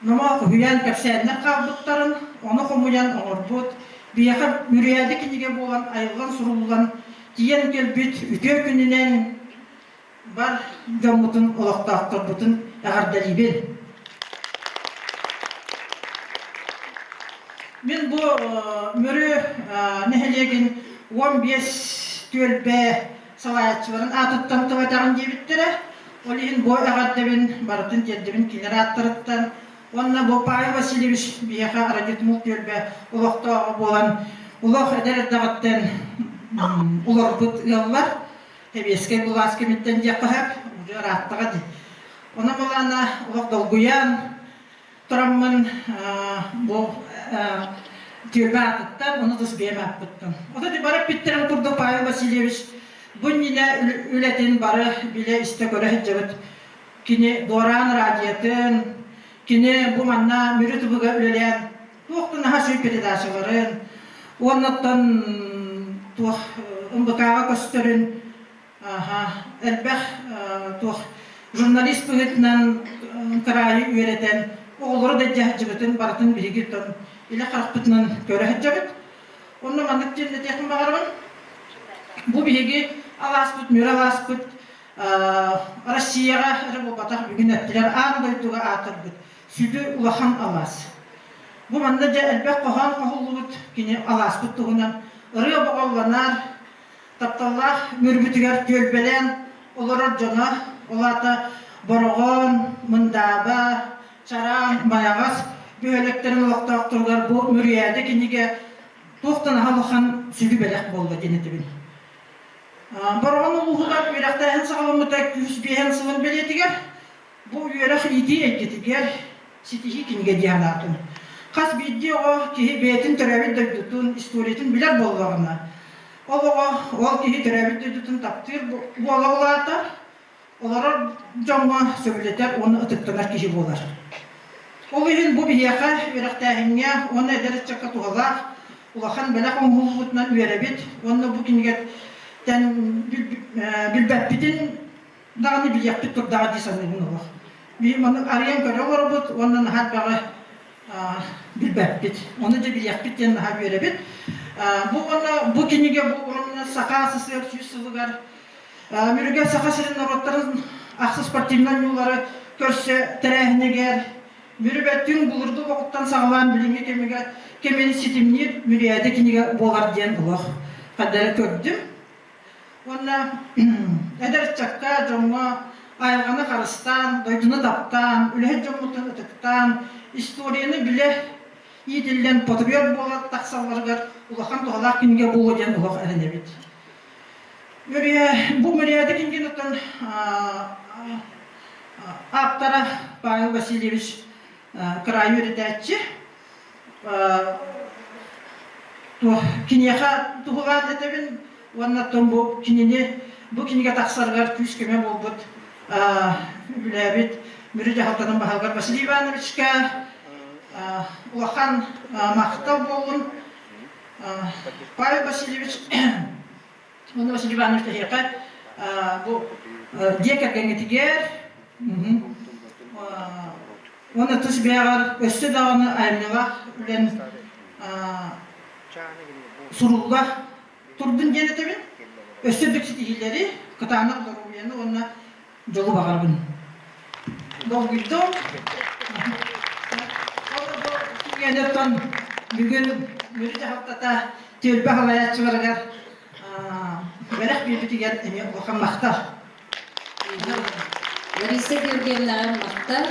номох үһүйээн кэпсээннэр хаалбыттарын, ону хомуйан оҥорбут, биһиэхэ Мүрүйээдэ кинигэ буолан айыллан суруллан тиийэн кэлбит үтүө күнүнэн бар дьоммутун, олохтоохторбутун эҕэрдэлиибин. Мин бу Мүрү нэһилиэгин 15 түөлбэ салайааччыларын аатыттан тыл этэҕин диэбиттэрэ. Ол иһин бу эҕэрдэбин барытын тиэрдэбин кинилэр ааттарыттан. Уонна бу Павел Васильевич биһиэхэ Радитмул түөлбэ олохтооҕо буолан олох эдэр эрдэҕиттэн олорбут ыаллар. Сэбиэскэй былаас кэмиттэн диэххэ сөп, уже ырааттаҕа дии. Онон былаана олох долгуйан тураммын бу түөлбэ аатыттан, ону тус бэйэм ааппыттан. Ото бары эппиттэрин курдук Павел Васильевич бу иннинэ үлэтин бары билэ истэ көрө сылдьыбыт. Кини Дуораан радиотын, кини бу манна Мүрү тубуга үлэлээн туох да наһаа сүр передачаларын, уоннаттан туох МБК-ҕа көстөрүн элбэх туох журналист быһыытынан кыраайы үөрэтэн оҕолору да дьаһдьыбытын барытын биһиги оттон илэ харахпытынан көрө сылдьабыт. Онно маннык диэн этиэхпин баҕарабын. Бу биһиги алааспыт, Мүрү алааспыт Россияҕа эрэ буолбатах бүгүн эттилэр аан дойдуга аатырбыт сүдү улахан алаас. Бу манна дьэ элбэх хоһоон хоһуллубут кини алааспыт туһунан ырыа боҕоллонар, тапталлаах Мүрбүтүгэр түөлбэлээн олорор дьоно, ол аата Бороҕон, Мындааба, Чараан, Майаҕас бөһүөлэктэрин олохтоохторугар бу Мүрүйээдэ кинигэ туохтан аһа улахан сүдү бэлэх буолла диэн этэбин. Бороҕон улууһугар үөрэхтээһин саҕаламмыта күүс биэһэн сылын бэлиэтигэр Бу үөрэх-иитии эйгэтигэр ситиһии кинигэ диэн анаатым. Хас биирдии оҕо киһи бэйэтин төрөөбүт дойдутун, историятын билэр буоллаҕына, ол оҕо ол киһи төрөөбүт дойдутун таптыыр буола улаатар, олорор дьоҥҥо сөбүлэтэр уонна ытыктанар киһи буолар. Ол иһин бу биһиэхэ үөрэхтээһиҥҥэ уонна эдэр ыччакка туһалаах улахан бэлэх оҥоһуллубутунан үөрэбит уонна бу кинигэттэн билбэппитин даҕаны билиэхпит турдаҕа дии саныыбын олох. Биһи маны арыйан көрө олоробут уонна наһаа элбэҕи билбэппит. Ону дьэ билиэхпит диэн наһаа үөрэбит. Бу уонна бу кинигэ бу урумна Саха СССР сүүс сылыгар Мүрүгэ Саха сирин норуоттарын ахсыс спортивнай ньуулары көрсө тэрээһинигэр Мүрүбэ түҥ булурду оҕуттан саҕалаан билиҥҥи кэмигэр кэмин ситимниир Мүрүээдэ кинигэ буолар диэн олох хадары көрдүм. Уонна эдэр ыччакка, дьоҥҥо айылҕаны харыстаан, дойдуну таптаан, үлэһит дьоммутун ытыктаан, историяны билэ иитиллэн патриот буола тахсалларыгар улахан туһалаах кинигэ буолуо диэн олох эрэнэбит. Бу Мөрүөдэ кинигинуттан ааптара Павел Васильевич кыраайы үөрэтээччи киниэхэ туһулаан этэбин уонна оттон бу кинини бу кинигэ тахсарыгар күүс-көмө буолбут үбүлээбит Мүрү дьаһалтатын баһылыгар Василий Ивановичка улахан махтал буоллун. Павел Васильевич уонна Василий Иванович эһиэхэ бу дьиэ кэргэҥҥитигэр Уонна тус бэйэҕэр өссө даҕаны айымньылаах үлэн сурулла турдун диэн этэбин. Өссө үрдүк ситиһиилэри, кытаанах доруобуйаны уонна дьолу баҕарабын. Долгуйдум. Ол бүгүн Мүрү дьаһалтата түөлбэ салайааччыларыгар бэлэх биэрбитигэр эмиэ улахан махтал. Лариса Георгиевнаҕа махтал.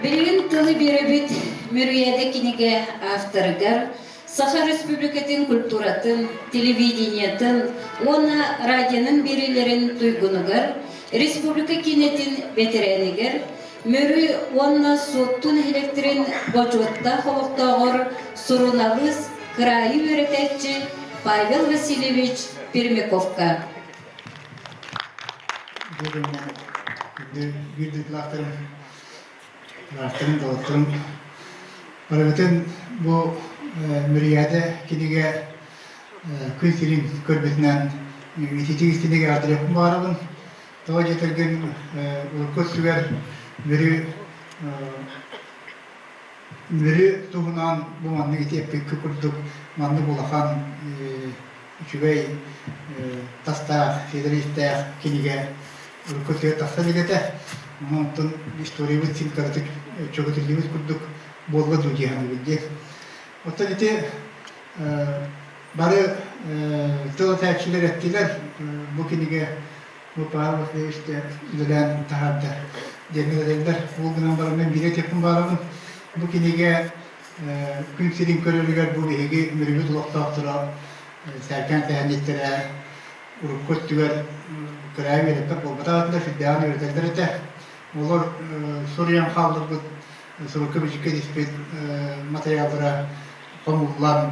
Билигин тылы биэрэбит Мөрүйэдэ кинигэ авторыгар. Саха Республикатын культуратын, телевидениетын уонна радионын биэриилэрин туйгунугар, республика киинэтин бэтэрээнигэр, Мүрү уонна Суотту нэһилиэктэрин бочуоттаах олохтооҕор суруналыыс, кыраайы үөрэтээччи Павел Васильевич Пермяковка. Бу дьоҥҥо биир дойдулаахтарым Ыраахтарын, доҕотторум барыбытын бу Мүрүйээдэ кинигэ күн сирин көрбүтүнэн ититик истинигэ аатырыахпын баҕарабын. Тоҕо диэтэргин урукку өттүгэр Мүрү Мүрү туһунан бу маннык ити эппиккэ курдук маннык улахан үчүгэй тастаах, федеристээх кинигэ урукку өттүгэр тахса илик этэ. Онтон историябыт син кыратык чөкөтүллүбүт курдук буолла дуу дии саныыбын дии. Оттон ити бары тыл этээччилэр эттилэр, бу кинигэ бу Павел Васильевич үлэлээн таһаарда диэн этэллэр. Ол гынан баран мен биир этиэхпин баарабын. Бу кинигэ күн сирин көрөрүгэр бу биһиги Мүрүбүт олохтоохторо сээркээн сэһэнньиттэрэ урукку өттүгэр кыраайы үөрэппэт буолбатах этилэр, сүрдээҕин үөрэтэллэр этэ. Олор суруйан хаалларбыт, сурукка-бичиккэ тиспит матырыйааллара хомуллан,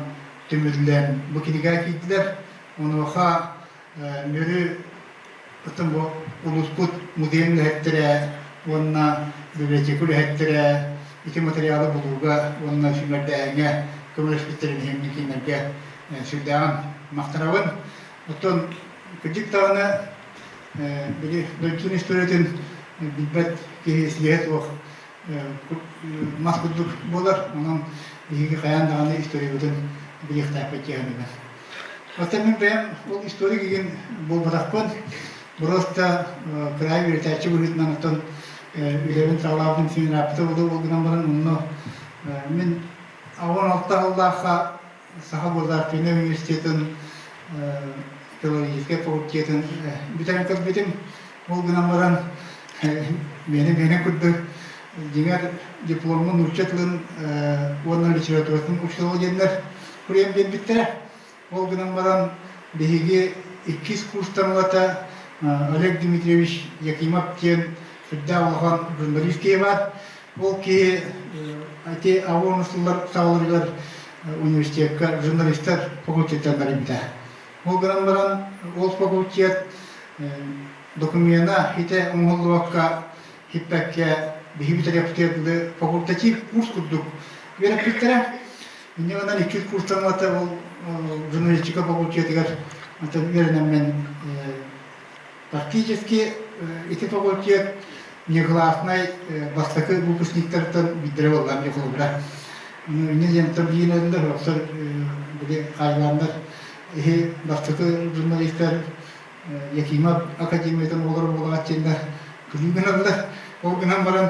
түмүллэн бу кинигэ киирдилэр. Онуоха Мүрү оттон бу улууспут музейын үлэһиттэрэ уонна библиотека үлэһиттэрэ ити матырыйаалы булууга уонна сүүмэрдээһиҥҥэ көмөлөспүттэрин иһин кинилэргэ сүрдээҕин махтанабын. Оттон кырдьык даҕаны били дойдутун историятын билбэт киһи силиһэ суох мас курдук буолар. Онон биһиги хайаан даҕаны историябытын билиэхтээхпит дии саныыбын. Оттон мин бэйэм ол историк игин буолбатахпын. Просто кыраайы үөрэтээччи быһыытынан оттон үлэбин саҕалаабытым семинарбыта буолуо ол гынан баран онно мин 16 сыллаахха Саха государственнай университетын филологическай факультетын бүтэрэн кэлбитим. Ол гынан баран миэнэ-миэнэ курдук дьиҥэр дипломмун нуучча тылын уонна литературатын учуутала диэннэр суруйан биэрбиттэрэ. Ол гынан баран биһиги иккис курстан ылата Олег Дмитриевич Якимов диэн сүрдээх улахан журналист киһи баар. Ол киһи ити АОН сыллар саҕаларыгар университекка журналистар факультеттан барбыта. Ол гынан баран ол факультет докумена ите оҥоһуллубакка хиппэккэ биһи бүтэрээппитигэр факультатив курс курдук үөрэппиттэрэ. Инньэ гынан иккис курстан ылата ол журналистика факультетыгар үөрэнэммин Практически ити факультет негласный бастакы выпускниктартан биирдэрэ буолла мне холобура. Инньэ диэн биинэллэр охсор били хаайлааннар иһи бастакы журналистар Якимов академиятын оҕолоро буолаҕат диэннэр күлүү гыналлар. Ол гынан баран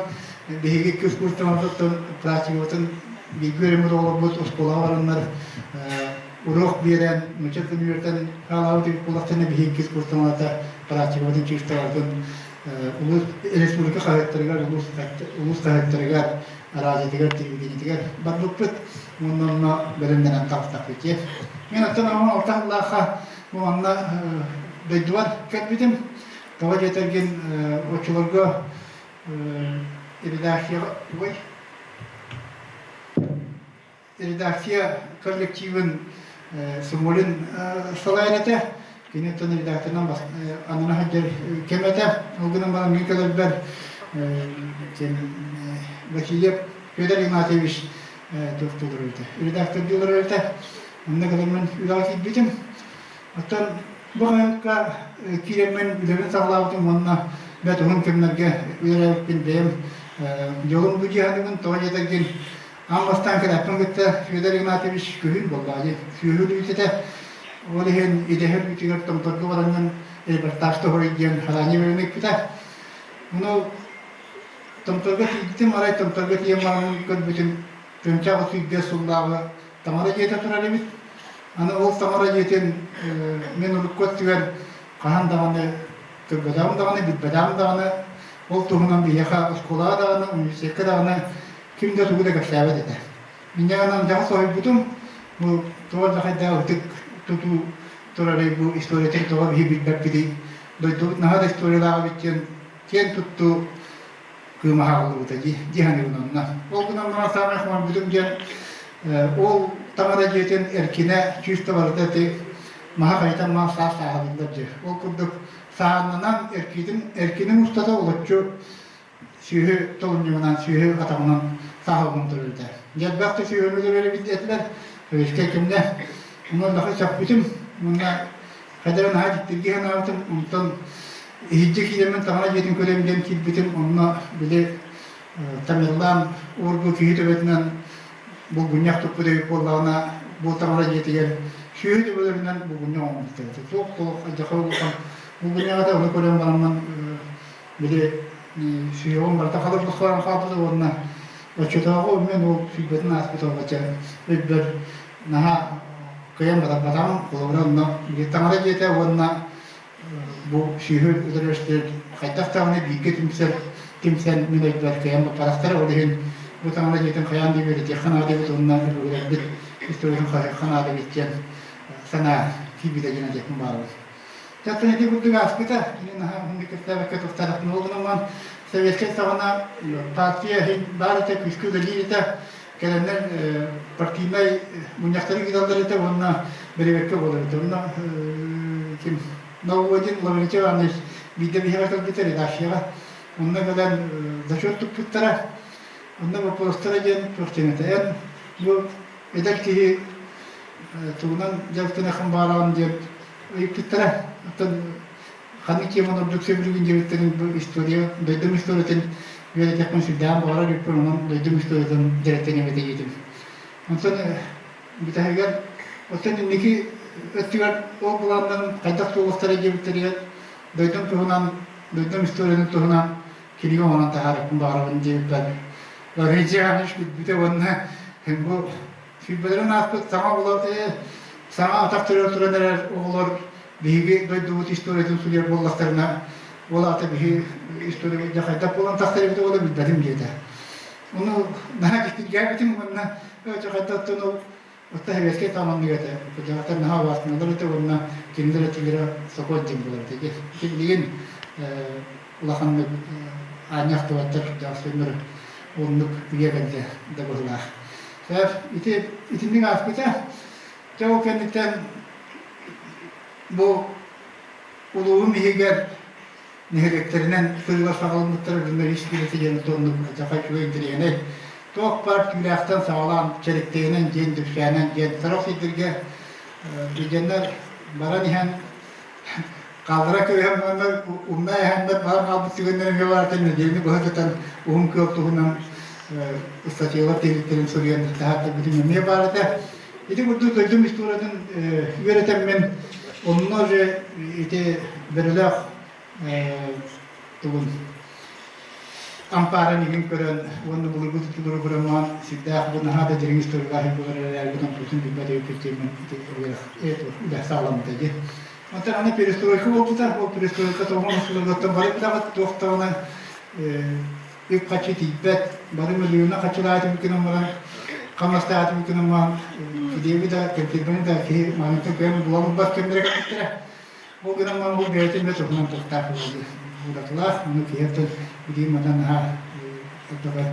биһиги күс курстаммытыттан практикабытын бииргэ үөрэммит оҕолорбут оскуолаҕа бараннар уруок биэрэн, нуучча тылын үөрэтэн хаалаабыт эбит буоллахтарына биһиги иккис курстаммыта практикабытын чыыстабытын улуус республика хаһыаттарыгар, улуус улуус хаһыаттарыгар, араадьыйатыгар, телевидениетигэр барбыппыт. Уонна онно бэлэмнэнэн таҕыстахпыт. Мен оттон алта сыллаахха манна дойдубар кэлбитим. Тоҕо диэтэргин оччолорго редакцияҕа ой редакция коллективын Смолин салайар этэ. Кини оттон редакторынан анана сылдьар кэм этэ. Ол гынан баран мин кэлэрбэр Васильев Федор Игнатьевич туохтуулар этэ, редактордыы олорор этэ. Онно кэлэммин үлэҕэ киирбитим. Оттон бу хаһыакка киирэммин үлэбин саҕалаабытым уонна бэрт уһун кэмнэргэ үлэлээбиппин бэйэм дьолум бу дьиһаныбын тоҕо диэтэргин аан бастаан кэлээппин кытта Федор Игнатьевич күһүн буоллаҕа дии сүөһү өлүүтэ ол иһин идэһэ өлүүтүгэр Томторго бараҥҥын репортаж тоһуруй диэн хараанньа бэрин ыыппыта. Ону Томторго тиийбитим арай Томторго тиийэн баран көрбүтүм Тыынча 35 сыллааҕы таҥара дьиэтэ турар эбит. Аны ол таҥара дьиэтин мин урукку өттүгэр хаһан даҕаны көрбөтөҕүм даҕаны, билбэтэҕим даҕаны, ол туһунан биһиэхэ оскуолаҕа даҕаны, университекка даҕаны ким да тугу да кэпсээбэт этэ. Инньэ гынан дьаҕа соһуйбутум. Бу тоҕо да хайдах ытык тутуу турарый бу историятын тоҕо биһи билбэппитий? Дойдубут наһаа да историялаах эбит диэн киэн туттуу кыыма хааллыбыта дии дии саныыбын онно. Ол гынан баран саамай хомойбутум диэн ол таҥара дьиэтин эркинэ чүүс да барыта ити маһа хайытан маа саас сааһылыыллар дьэ. Ол курдук сааннанан эркитин эркинин устата олоччу сүөһү толунньугунан сүөһү атаҕынан сааһыланан турар этэ. Дьэлбэх да сүөһүнү өлөрөр этилэр. Советскай кэмҥэ онон лаха сөхпүтүм. Уонна хайдара наһаа дьиктиргии санаабытым. Онтон иһирдьэ киирэммин таҥара дьиэтин көрөм диэн киирбитим. Онно били Тамерлан уурбу киһи төбөтүнэн булгунньах туппут эбит буоллаҕына, бу таҥара дьиэтигэр сүөһү төбөлөрүнэн булгунньах оҥорбуттар этэ. Туох олох алдьархай улахан булгунньаҕа ону көрөн бараммын били сүһүөҕүм барыта халыр босхолорон хаалбыта уонна оччотооҕу мен ол сүүрбэтин ааспыт оҕоча өйбөр наһаа кыайан батарбатаҕым холобура онно били таҥара дьиэтэ уонна бу сүөһү өлөрөстөр хайдах даҕаны бииргэ түмсэр түмсэн мин өйбөр кыайан баппатахтара ол иһин бу таҥара дьиэтин хайаан да үөрэтиэххэ наада эбит уонна өбүгэлэрбит историятын хаһыахха наада эбит диэн санаа киирбитэ диэн этиэхпин баҕарабын. Чаттан ити курдук ааспыта. Кини наһаа уһуннук кэпсээбэккэ тустаахпын. Ол гынан советскай саҕана партия иһин баар этэ, күүскэ үлэлиир этэ. Кэлэннэр партийнай мунньахтары ыыталлар этэ уонна бэрэбиэркэ буолар этэ. Онно ким Новгодин Лаврентий Иванович биирдэ биһиэхэ кэлбитэ редакцияҕа. Онно кэлэн зачет туппуттара. Онно боппуруостара диэн туох диэн этэ. Эн бу эдэр киһи тугунан дьарыктаныаххын баҕараҕын диэн ыйыппыттара. Оттон ханнык теманы ордук сөбүлүүгүн диэбиттэрин бу история, дойдум историятын үөрэтиэхпин сүрдээҕин баҕарар эбиппин, онон дойдум историятын дьарыктаныам этэ диэтим. Онтон бүтэһигэр оттон инники өттүгэр ол былааннарын хайдах туолуохтара диэбиттэригэр дойдум туһунан, дойдум историятын туһунан кинигэ оҥорон таһаарыахпын баҕарабын диэбиппэр Лаврентий Иванович күлбүтэ уонна бу сүүрбэлэрин ааспыт саҥа оҕолор саҥа атах төрөөр туран эрэр оҕолор биһиги дойдубут историятын суруйар буоллахтарына ол аата биһи история хайдах буолан тахсар эбитэ буола билбэтим диэтэ. Ону наһаа дьиктиргээбитим уонна хайдах оттон Отто советскай тааманнык этэ. Кырдьаҕастар наһаа убаастаналлар этэ уонна кинилэр этилэрэ сокуон диэн буолар этэ. Билигин улаханнык аанньа ахтыбаттар кырдьаҕас дьоннор оннук үйэ кэллэ да быһыылаах. Ити итинник ааспыта. Дьэ ол кэнниттэн бу улууһум иһигэр нэһилиэктэринэн сырыылар саҕаламмыттара журналист үлэтэ диэн оннук алдьархай үчүгэй интэриэһинэй. Туох баар түүлээхтэн саҕалаан Чэриктэйинэн диэн, Дүпсээнэн диэн сорох сирдэргэ дьэннэр баран иһэн хааллара кэбиһэн бараннар умна иһэннэр баран хаалбыт түгэннэрин эмиэ барытын нэдиэлэни быһа сытан уһун күөл туһунан ыстатыйалар тиһиктэрин суруйан таһаартарбытым эмиэ баар этэ. Ити курдук дойдум историятын үөрэтэммин онно же ити бөрөлөөх тугун ампаарын игин көрөн уонна былыргы тутулары көрөн маан сирдээх бу наһаа да дириҥ историялаах буолар эрээри бу тутун билбэт эбиппит диэммин ити үлэ сааламмыта дии. Онтон аны перестройка буолбута. Ол перестройка тоҕо оҥостуллубуттан бары билэҕит туох даҕаны үп-харчы тиийбэт, бары мөлүйүөнү харчылаатым гынан баран, хамнастаатым гынан баран, килиэби да, кэнтиэрбэни да киһи маныттан кыайан булан ылбат кэмнэрэ кэлбиттэрэ. Ол гынан баран ол бэйэтин да туһунан туохтаах уратылаах, ону киһи оттон билигин манан наһаа элбэҕи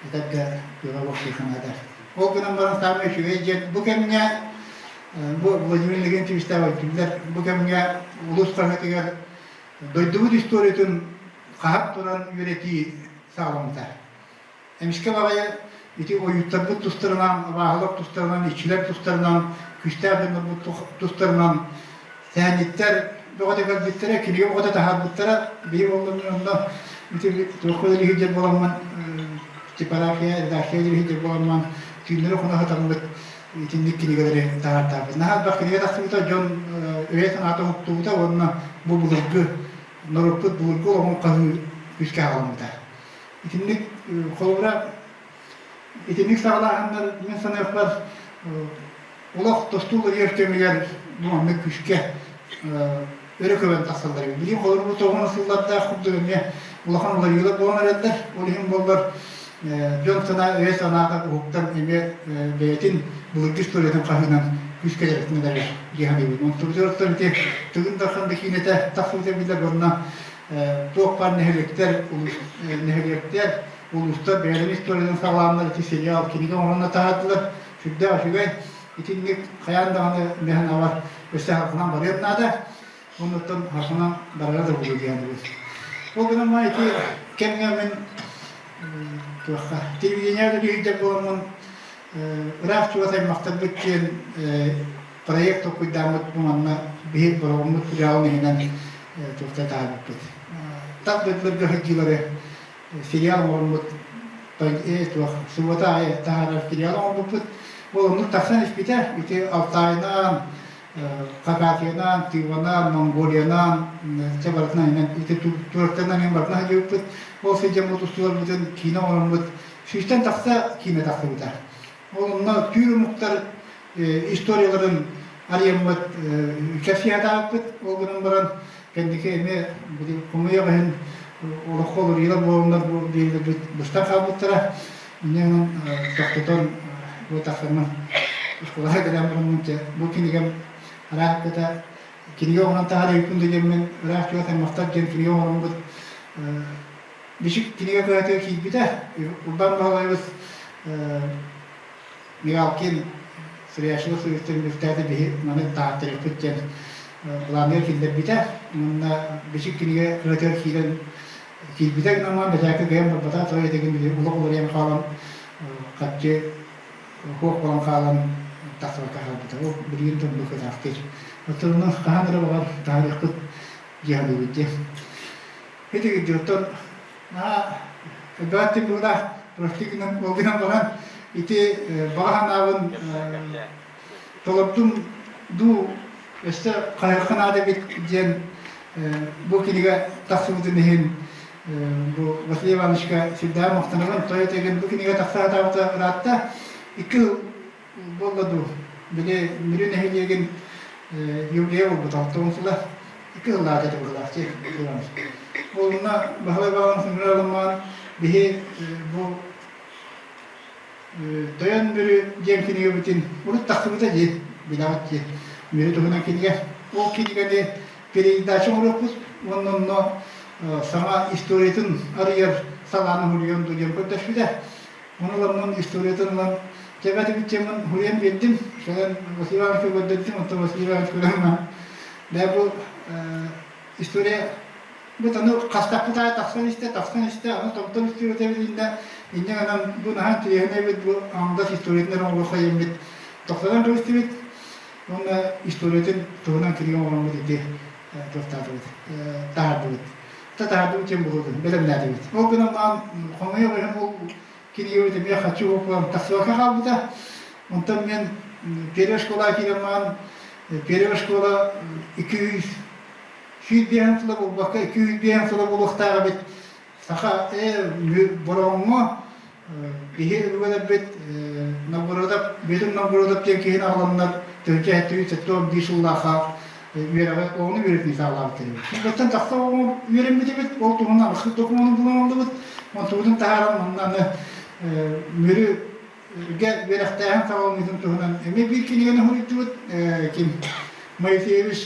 этэр да кыаҕа суох наада. Ол гынан баран саамай үчүгэй диэн бу кэмҥэ бу Владимир Легентьевичтаах өйдүүллэр бу кэмҥэ улуус хаһыатыгар дойдубут историятын хаһан туран үөрэтии саҕаламмыта. Эмискэ баҕайы ити ойууттарбыт тустарынан, абааһылар тустарынан, иччилэр тустарынан, күүстээх дьоннорбут тустарынан сэһэнньиттэр бөҕөтө кэлбиттэрэ, кинигэ бөҕөтө таһаарбыттара. Биһи буоллун онно ити туохха үлэлиһи буоламмын, типография, редакция үлэлиһи буоламмын, түүннэри хоно сытаммыт итинник кинигэлэри таһаартаабыт. Наһаа элбэх кинигэ тахсыбыта, дьон өйө-санаата уһуктубута уонна бу былыргы норуоппут былыргы олоҕун хаһыы күүскэ аҕаламмыта. Итинник холобура итинник саҕалааһыннар мин саныахпар олох тосту уларыйар кэмигэр бу маннык күүскэ өрө көбөн тахсаллар эбит. Билигин холобур бу тоҕус сыллардаах курдук эмиэ улахан уларыйыылар буолан эрэллэр. Ол иһин буоллар. Дьон санаа өйө-санаата уһуктан эмиэ бэйэтин былыргы историятын хаһыынан күүскэ дьарыктанан эрэр дии саныыбын. Онтубутугар ити Тыгын Дархан да киинэтэ тахсыбыта биллэр уонна туох баар нэһилиэктэр, нэһилиэктэр, улуустар бэйэлэрин историяларын саҕалааннар ити сериал, кинигэ оҥоронно таһаардылар. Сүрдээх үчүгэй. Итинник хайаан даҕаны мэһэн авар өссө халҕанан барыан наада. Оннуттан халҕанан барара да буолуо диэн саныыбын. Ол гынан баран ити кэмҥэ мин туохха телевидение үлэлиир буоламмын ыраах чугас аймахтарбыт диэн проект толкуйдааммыт бу манна биһи бороҕоммут филиалын иһинэн туохта таһаарбыппыт. Тас дойдуларга сылдьыылары сериал оҥорбут туох суббота аайы таһаарар филиал оҥорбуппут. Ол оннук тахсан испитэ. Ити Алтайынан, Хакасиянан, Тыванан, Монголиянан, чэ барытынан инэн ити турактарынан эн барытынан сылдьыбыппыт. Ол сылдьаммыт устууларбытын киинэ оҥороммут сүүстэн тахса киинэ тахсыбыта. Ол онно түүр омуктар историяларын арыйаммыт кэпсиэхтээх Ол гынан баран кэнники эмиэ хомуйах иһин олоххо уларыйыылар буоланнар бу биэриилэрбит быстан хаалбыттара. Инньэ гынан тохтотон бу тахсаммын оскуолаҕа кэлэн бараммын дьэ бу кинигэм ыраах кинигэ оҥорон таһаарыйбыппын да диэммин ыраах чугас аймахтар диэн кинигэ оҥороммут Бичик кинигэ кыһатыгар киирбитэ. Урбаан Баһылайбыс Мигалкин суруйааччылар союзтарын үптээтэ биһи маны таһааттарыахпыт диэн былааныгар киллэрбитэ. Уонна Бичик кинигэ кыһатыгар киирэн киирбитэ гынан бэчээккэ кыайан барбата. Тоҕо диэтэгин били олох уларыйан хаалан харчы суох буолан хаалан тахсыбакка хаалбыта. Ол билигин тоннук ытаахтыыр. Оттон хаһан эрэ баҕар таһаарыахпыт дии саныыбыт дии. Ити оттон наһаа элбэх быылаах практиканан ол гынан баран ити баҕа санаабын толордум дуу өссө хайыахха наада эбит диэн бу кинигэ тахсыбытын иһин бу Василий Ивановичка сүрдээх махтанабын. Тоҕо этэгин бу кинигэ тахса сатаабыта ыраатта. Икки сыл буолла дуу, били Мүрү нэһилиэгин юбилейа буолбут 60 сыла, икки сыллаах этэ быһыылаах Ол онно Баһылай Баҕан сыҥыралымаан биһи бу Тойон Мүрү диэн кинигэбитин урут тахсыбыта дии, билэҕит дии, Мүрү туһунан кинигэ. Ол кинигэни переиздача оҥоруохпут уонна онно саҥа историятын арыйар салааны уһуруйан дуу диэн көрдөспүтэ. Ону ыламмын историятын ылан дьэбэтибит дьэммин уһуйан биэрдим. Кэлэн Василий Ивановичка көрдөрдүм, оттон Василий Иванович көрөн бээ бу история бу аны хастахпыт аайы тахсан истэ, тахсан истэ, аны томтон историята билиннэ, инньэ гынан бу наһаа интэриэһинэй эбит, бу аҥардас историятын эрэ оҥоруохха диэммит тохтотон кэбистибит. Уонна историятын туһунан кинигэ оҥороммут ити туохтаатыбыт, таһаардыбыт. Татаардыы диэн буолуо бэлэмнээтибит. Ол гынан баран хомойуох иһин ол кинигэбит эмиэ хаччы уоппуган тахсыбакка хаалбыта. Онтон мен первая школа киирэн баран первая школа 205 сыла буолбакка 205 сыла буолуохтаах эбит. Саха Бороҕоҥҥо Биһи өбүгэлэрбит Новгородов, Бүөтүр Новгородов диэн киһини аҕаланнар тыһыынча 771 сыллаахха үөрэҕи оҕону үөрэтиини саҕалаабыттар эбит. Оттон тахса оҕону үөрэммит эбит, ол туһунан аҕыспыт докумуонун булан ыллыбыт. Онтубутун таһааран манна аны Мүрүгэ үөрэхтээһин саҕаланыытын туһунан эмиэ биир кинигэни суруйдубут. Ким Моисеевич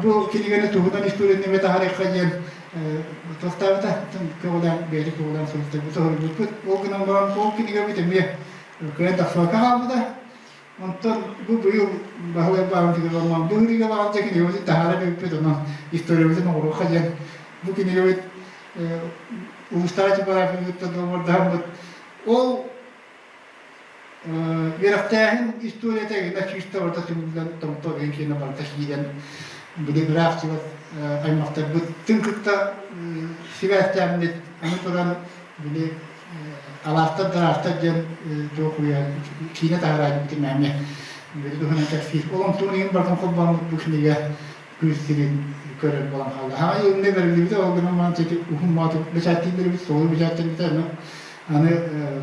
Бу кинигэни туһунан историяны эмиэ таһаарыахха диэн туохтаабыта, көҕүлээн, бэйэтэ көҕүлээн суруттарбыта, суруйбуппут. Ол гынан баран ол кинигэбит эмиэ кыайан тахсыбакка хаалбыта. Онтон бу быйыл Баһылай Баҕантыгар бу ырыыга баҕалдьа кинигэбитин таһаара бүппүт, онон историябытын оҥоруохха диэн бу кинигэбит улуустааҕы типографияны кытта доҕордоһоммут. Ол Үөрэхтээһин историята гына чисто барыта түмүллэн томто диэн киэнэ барыта киирэн били ыраах чугас аймахтарбыт тын кытта сибээстээммит аны туран били алаастар дараастар диэн туох уйа киинэ таһараайбытым эмиэ били туһунан кэпсиир. Ол онтун иһин барытын холбооммут бу кинигэ күн сирин көрөр буолан хаалла. Хаҥа илинне бэриллибитэ, ол гынан баран уһун маатык бэчээттииллэрбит, суолу бэчээттэрбитэ, аны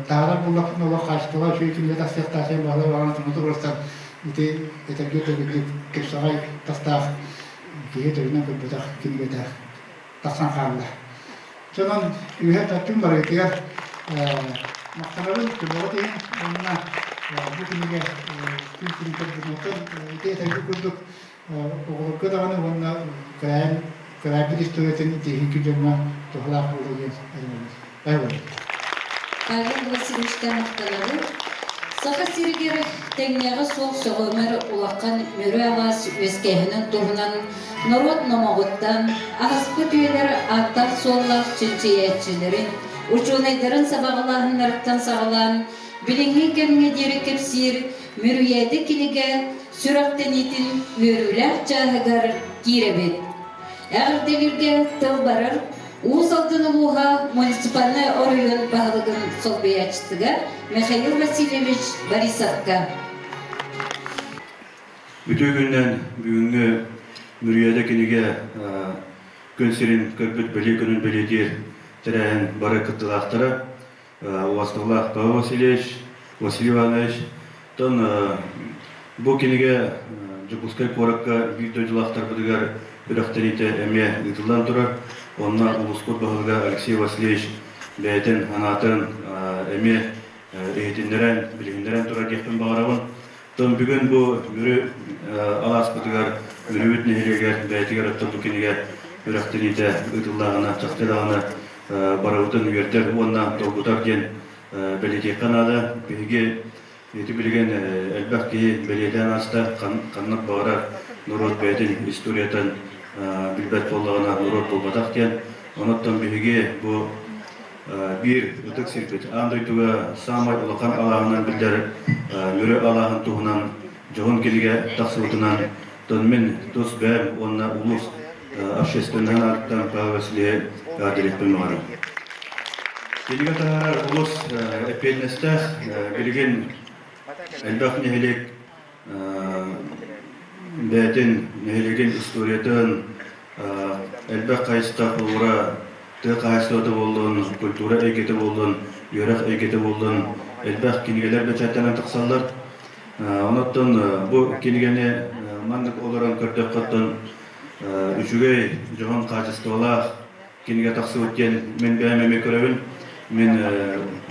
таһаарар буоллахпытына олох хаачыстыбалаах үчүгэй кинигэ тахсыахтаах диэн баҕалар баҕана туһунан туруорсан ити этэргэ дылы тупсаҕай тастаах киһи төрүнэн көрбөтөх кинигэтэ тахсан хаалла. Сонон үһэ таттым барытыгар. Махтанабын көмөҕүт иһин уонна бу кинигэ күн сирин көрдөрүөхтэн ити этэргэ курдук оҕолорго даҕаны уонна кыраайым кыраайбыт историятын итиһиҥки дьоҥҥо туһалаах буолуо диэн эрэнэбин. Айыллыбыт. Павел Васильевичка махтанабын. Саха сиригэр тэҥнээҕэ суох сөҕүмэр улахан Мүрү алаас үөскээһинин туһунан норуот номоҕуттан аһаспыт үйэлэр ааттаах-суоллаах чинчийээччилэрин, учуонайдарын сабаҕалааһыннарыттан саҕалаан билиҥҥи кэмҥэ диэри кэпсиир Мүрүйээдэ кинигэ сүрэхтэниитин үөрүүлээх чааһыгар киирэбит. Эҕэрдэлииргэ тыл барар Уус Алдан улууһа муниципальнай оройуон баһылыгын солбуйааччытыгар Михаил Васильевич Борисовка. Үтүө күнүнэн бүгүҥҥү Мүрүйэдэ кинигэ күн сирин көрбүт бэлиэ күнүн бэлиэтиир тэрээһин бары кыттыылаахтара Убастабылаах Павел Васильевич, Василий Иванович, тон бу кинигэ Дьокуускай куоракка биир дойдулаахтарбытыгар үрэхтэниитэ эмиэ ыытыллан турар. Онно улууспут баһылыга Алексей Васильевич бэйэтин анаатын эмиэ иһитиннэрэн, билиһиннэрэн турар диэхпин баҕарабын. Тон бүгүн бу Мүрү алааспытыгар, Мүрүбүт нэһилиэгэр бэйэтигэр оттон бу кинигэ үрэхтэниитэ ыытыллааҕына, чахчы даҕаны барыбытын үөрдэр уонна долгутар диэн бэлиэтиэххэ наада. Биһиги ити билигин элбэх киһи бэлиэтээн ааста, ханнык баҕарар норуот бэйэтин историятын билбэт буоллаҕына норуот буолбатах диэн. Онон биһиги бу биир ытык сирбит аан дойдуга саамай улахан алааһынан биллэр Мүрү алааһын туһунан дьоһун кинигэ тахсыбытынан тон мин тус бэйэм уонна улуус общественнай ааттан Павел Васильевич эҕэрдэлиэхпин баҕарабын. Кинигэ таһаарар улус эппиэтинэстээх билигин элбэх нэһилиэк бэйэтин нэһилиэгин историятын элбэх хайысха холобура тыа хаһаайыстыбата буоллун, культура эйгэтэ буоллун, үөрэх эйгэтэ буоллун элбэх кинигэлэр бэчээттэнэн тахсаллар. Онон бу кинигэни маннык олорон көрдөххө үчүгэй, дьоһун хаачыстыбалаах кинигэ тахсыбыт диэн мин бэйэм эмиэ көрөбүн. Мин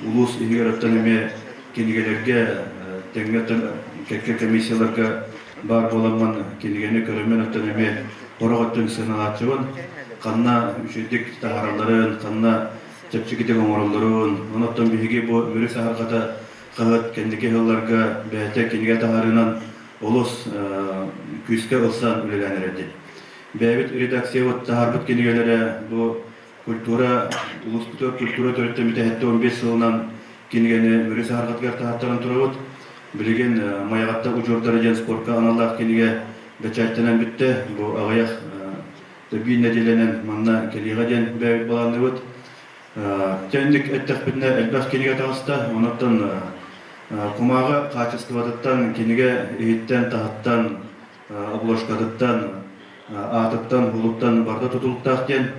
улуус иһигэр оттон эмиэ кинигэлэргэ тэҥҥэ оттон кэккэ комиссияларга баар буоламмын кинигэни көрөммүн оттон эмиэ сорох өттүн сыаналааччыбын. Ханна үчүгэйдик таһааралларын, ханна чэпчэкитик оҥороллорун. Онон биһиги бу Мүрү саһарҕата хаһыат кэнники сылларга бэйэтэ кинигэ таһаарыынан олус күүскэ ылсан үлэлээн эрэрдин. Бэйэбит редакциябыт таһаарбыт кинигэлэрэ бу культура, улууспутугар культура төрүттэммитэ 75 сылынан кинигэни Мүрү саһарҕатыгар таһааттаран турабыт. Билигин Майаҕатта удьуордара диэн спорка аналлаах кинигэ бэчээттэнэн бүттэ. Бу аҕыйах биир нэдиэлэнэн манна кэлиэҕэ диэн бэйэбит былаанныыбыт. Тэнник эттэхпитинэ элбэх кинигэ таҕыста. Онон кумааҕы хаачыстыбатыттан, кинигэ иһиттэн, таһыттан, обложкатыттан, аатыттан, булуттан барыта тутулуктаах диэн.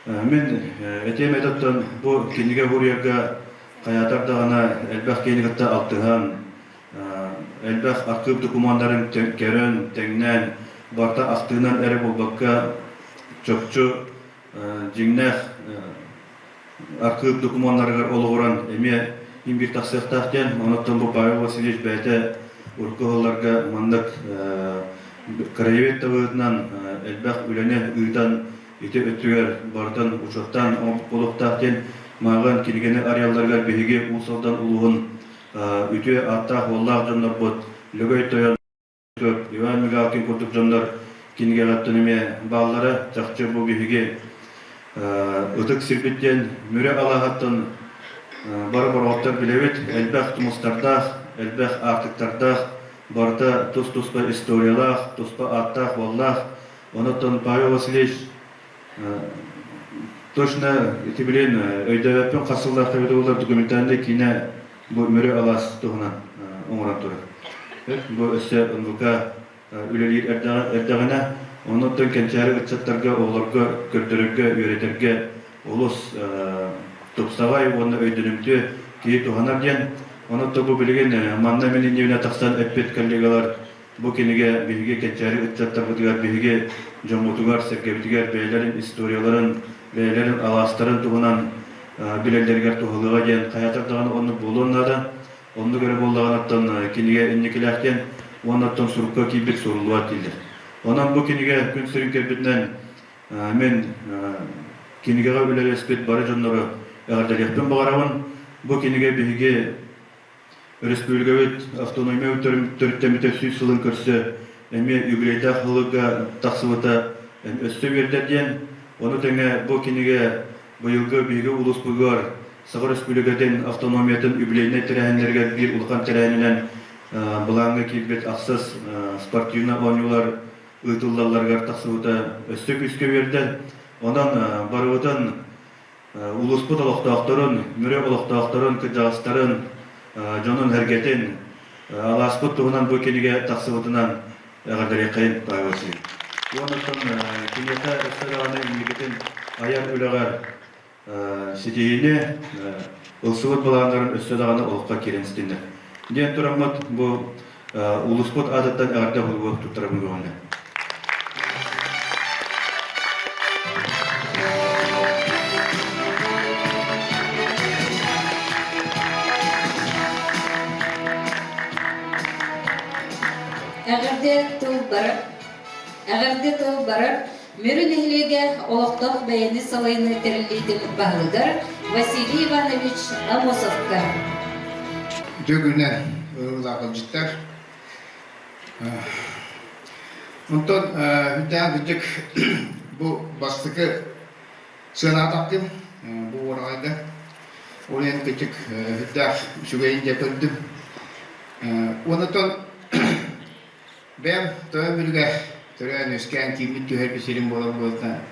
Мин этиэм этоттон бу кинигэ суруйарга хайаатар даҕаны элбэх киһини кытта алтыһан, элбэх архыып докумуоннарын көрөн, тэҥнээн, барыта ахтыынан эрэ буолбакка, чопчу дьиҥнээх архыып докумуоннарыгар олоҕуран эмиэ имбир тахсыахтаах диэн. Онон бу Павел Васильевич бэйэтэ урукку сылларга маннык краевед быһыытынан элбэх үлэни ыытан ити өттүгэр барытын учуоттаан оҥорбут диэн мааҕын кинигэни арыйалларыгар биһиги Уус Алдан улууһун үтүө ааттаах-уоллаах дьоннорбут Лөгөй Тойон Иван Мигалкин курдук дьоннор кинигэҕэ эмиэ бааллара. Чахчы бу биһиги ытык сирбит диэн Мүрү алааһыттан бары бороҕоттор билэбит. Элбэх тумустардаах, элбэх аартыктардаах, барыта тус-туспа историялаах, туспа ааттаах-уоллаах. Онон Павел Васильевич точно ити билин өйдөөбөппүн хас сыллаах эбитэ буоллар документальнай киинэ бу Мүрү алаас туһунан оҥорон турар. Бу өссө НВК үлэлиир эрдэҕинэ, оннуттан кэнчээри ыччаттарга, оҕолорго көрдөрөргө, үөрэтэргэ олус тупсаҕай уонна өйдөнүмтүө киһи туһанар диэн. Онон бу билигин манна мин иннибинэ тахсан эппит коллегалар бу кинигэ биһиги кэнчээри ыччаттарбытыгар, биһиги дьоммутугар, сэргэбитигэр бэйэлэрин историяларын, бэйэлэрин алаастарын туһунан. билэллэригэр туһалыаҕа диэн хайатар даҕаны оннук буолуон наада. Оннук эрэ буоллаҕына оттон кинигэ инникилээх диэн уонна оттон сурукка киирбит суруллубат дииллэр. Онон бу кинигэ күн сирин кэлбитинэн мин кинигэҕэ үлэлэспит бары дьоннору эҕэрдэлиэхпин баҕарабын. Бу кинигэ биһиги Өрөспүүбүлүкэбит автономия төрүттэммитэ 100 сылын көрсө эмиэ юбилейдаах сылга тахсыбыта өссө үөрдэр диэн. Ону тэҥэ бу кинигэ быйылгы биһиги улууспутугар Саха Өрөспүүбүлүкэтин автономиятын юбилейнай тэрээһиннэригэр биир улахан тэрээһининэн былааҥҥа киирбит ахсыс спортивнай оонньуулар ыытыллалларыгар тахсыбыта өссө күүскэ үөрдэр. Онон барыбытын улууспут олохтоохторун, Мүрү олохтоохторун, кырдьаҕастарын, дьонун-сэргэтин алааспыт туһунан бу кинигэ тахсыбытынан эҕэрдэлиэххэйин Павел Васильевич. Уонна киниэхэ өссө даҕаны инникитин айар үлэҕэр ситиһиини, ылсыбыт былааннарын өссө даҕаны олоххо киирэн истиннэр. Диэн тураммыт бу улууспут аатыттан эҕэрдэ буолуо туттарабын көҕүлэ. Эҕэрдэ тыл барар. Эҕэрдэ тыл барар Мүрү нэһилиэгэ олохтоох бэйэни салайыныы тэриллиитин баһылыгар Василий Иванович Амосовка. Үтүө ыалдьыттар. Онтон үрдээн кырдьык бу бастакы сыанаатахтым бу уораҕайга. Ол иһин кырдьык үрдээх үчүгэйин дьэ көрдүм. Онтон Бэйэм тойон Мүрүгэ төрөөн-үөскээн киирбит түһэрбит сирим буолар буолта.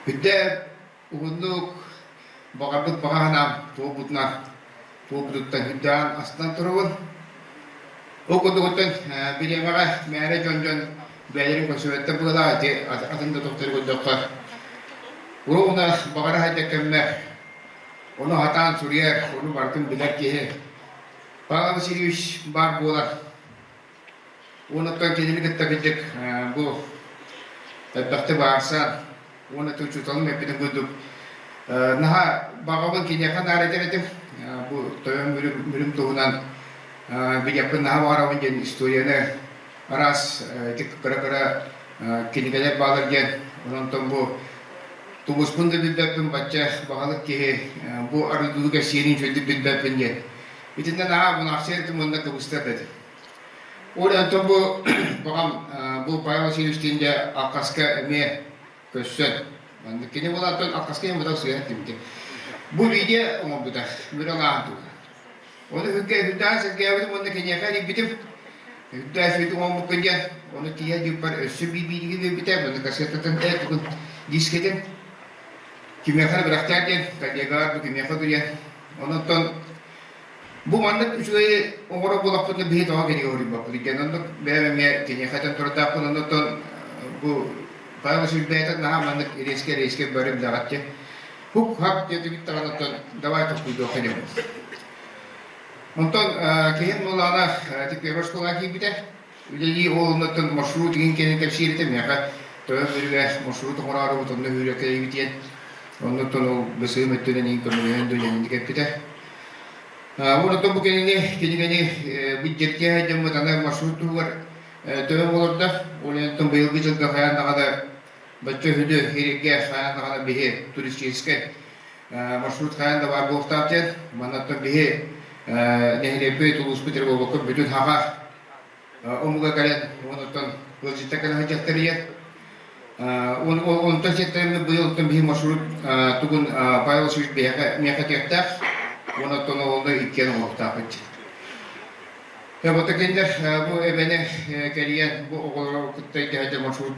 Бүттэ уһуннук баҕарбыт баҕа санаам туолбутунан туолбутуттан үрдээн астынан турабын. Ол курдугуттан бириэмэҕэ мээрэ дьон-дьон бэйэлэрин көрсүбэттэр быһыылаах ити атын да тохтору көрдөххө уругуна баҕара сылдьар кэммэр ону сатаан суруйар, ону барытын билэр киһи Павел Васильевич баар буолар. Уонна кинини кытта кырдьык бу элбэхтик баарсан уонна учууталым эппитин курдук наһаа баҕабын киниэхэ наар этэр этим. Бу тойон мүрүм туһунан билиэхпин наһаа баҕарабын диэн историяны араас ити кыра-кыра кинигэлэр баалар диэн. Онтон бу тумуспун да билбэппин бачча баҕалык киһи бу арыгылыы кэпсиирин үчүгэйдик билбэппин диэн. Итиннэ наһаа мунаахсыйар этим уонна кыбыстар да этим. Ол онтон бу баҕам бу Павел Васильевичтиин дьэ Алкаска эмиэ көрсөн маннык кини буолааттан Алкаска эмиэ бутал сыһан тимти. Бу видео оҥорбута мүрө лааһын туһунан. Ону үргэ үрдээн сэргээбитим уонна киниэхэ эрийбитим. Үрдээн сүөтүк оҥорбуккун диэн ону тиийэ дьыппар өссө биир биэрбитэ уонна кассетатын ээ тугун дискэтин кимиэхэ эрэ бэлэхтээн диэн коллегалар бу кимиэхэ диэн онон Бу маннык үчүгэй оҥорор буоллахпытына биһи тоҕо кинигэ суруйбаппыт диэн оннук бэйэм эмиэ киниэхэ этэн турардаахпын оннуттан бу Павел Васильевич бэйэтэ наһаа маннык резкэ резкэ бары билэҕит дии хук-хак диэтибит даҕаны оттон давай толкуйдуохха диэн Онтон киһим буоллаҕына ити первый школаҕа киирбитэ үлэлии ол оннуттан маршрут игин кэлин кэпсиир этэ миэхэ тойон Мүрүгэ маршрут оҥороорубут онно үүрэ кэлэбит диэн оннуттан ол бысыым өттүнэн иин көмөлөһөн дуу диэн инник эппитэ Онтон бу кинини кинигэни бу дьиктиэ дьоммут аны маршрут туһугар төбө олордо. Ол онтон быйылгы дьылга хайаан даҕаны бачча үһүнү иһиргэ хайаан даҕаны биһи туристическай маршрут хайаан да баар буолуохтаах диэн. Маннаттан биһи нэһилиэкпит, улууспут эрэ буолбакка бүтүн хаха омуга кэлэн онуттан ыалдьытта кэлэ сылдьахтар ийэ. Онтон сиэттэрэммит быйыл оттон биһи маршрут тугун Павел Васильевич биһиэхэ миэхэ этиэхтээх уонна оттон олону иккиэн оҥоруохтаахпыт. Эбота кинилэр бу эбэни кэрийэн бу оҕолору кытта итэһэдэ маршрут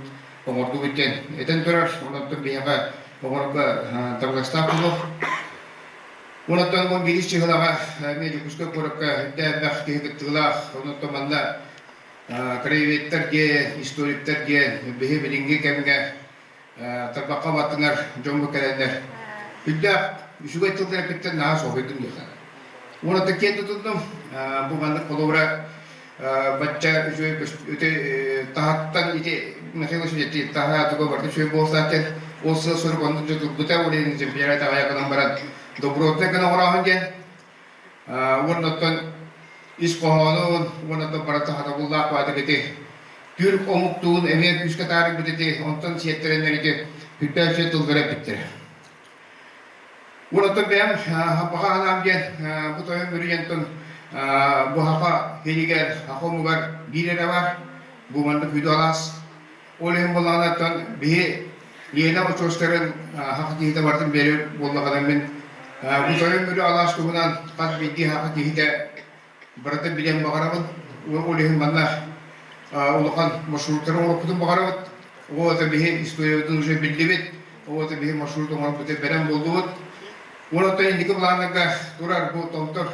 оҥордубут диэн этэн турар. Онон биһиэхэ оҥорорго табыгастаах буолуох. Онон 11 чыһылаҕа эмиэ Дьокуускай куоракка үрдээх киһи кыттыылаах. Онон манна краеведтар диэн, историктар диэн биһи билиҥҥи кэмҥэ тарбахха баттанар дьоммут кэлэннэр үрдээх үчүгэй тыллар эппиттэн наһаа соһуйдум диэххэ. Уонна киэн тутуннум. Бу маннык холобура бачча үчүгэй таһаттан ити Михаил Васильевич таһа туга барыта үчүгэй буолсаат ол сыл сурук оннук дьэ турбута ол иһин земляра таҕайа гынан баран. добротнай гына оҥорооһун диэн уонна оттон ис хоһоонун уонна оттон барыта хатабыллаах баатык ити түрк омуктуун эмиэ күүскэ таарыйбыт ити онтон сиэттэрэннэр ити хүттээччи тыллара эппиттэрэ. Уонна бэйэм баҕа санаам диэн бу тойон Мүрүйэнтэн бу хаха сиригэр, хаха омугар биир эрэ бар, бу маннык хүдү алаас. Ол иһин буоллаҕына биһи Лена очуостарын хаха киһитэ барытын биэрэр буоллаҕына мин бу тойон Мүрү алаас туһунан хас биирдии хаха киһитэ барыта билэн баҕарабын. Ол иһин манна улахан маршруттары оҥорбутун баҕарабыт. Оҕото биһи историябытын уже биллибит. Оҕото биһи маршрут оҥорбута бэлэм буоллубут. Уонна инники планнарга турар бу Томтор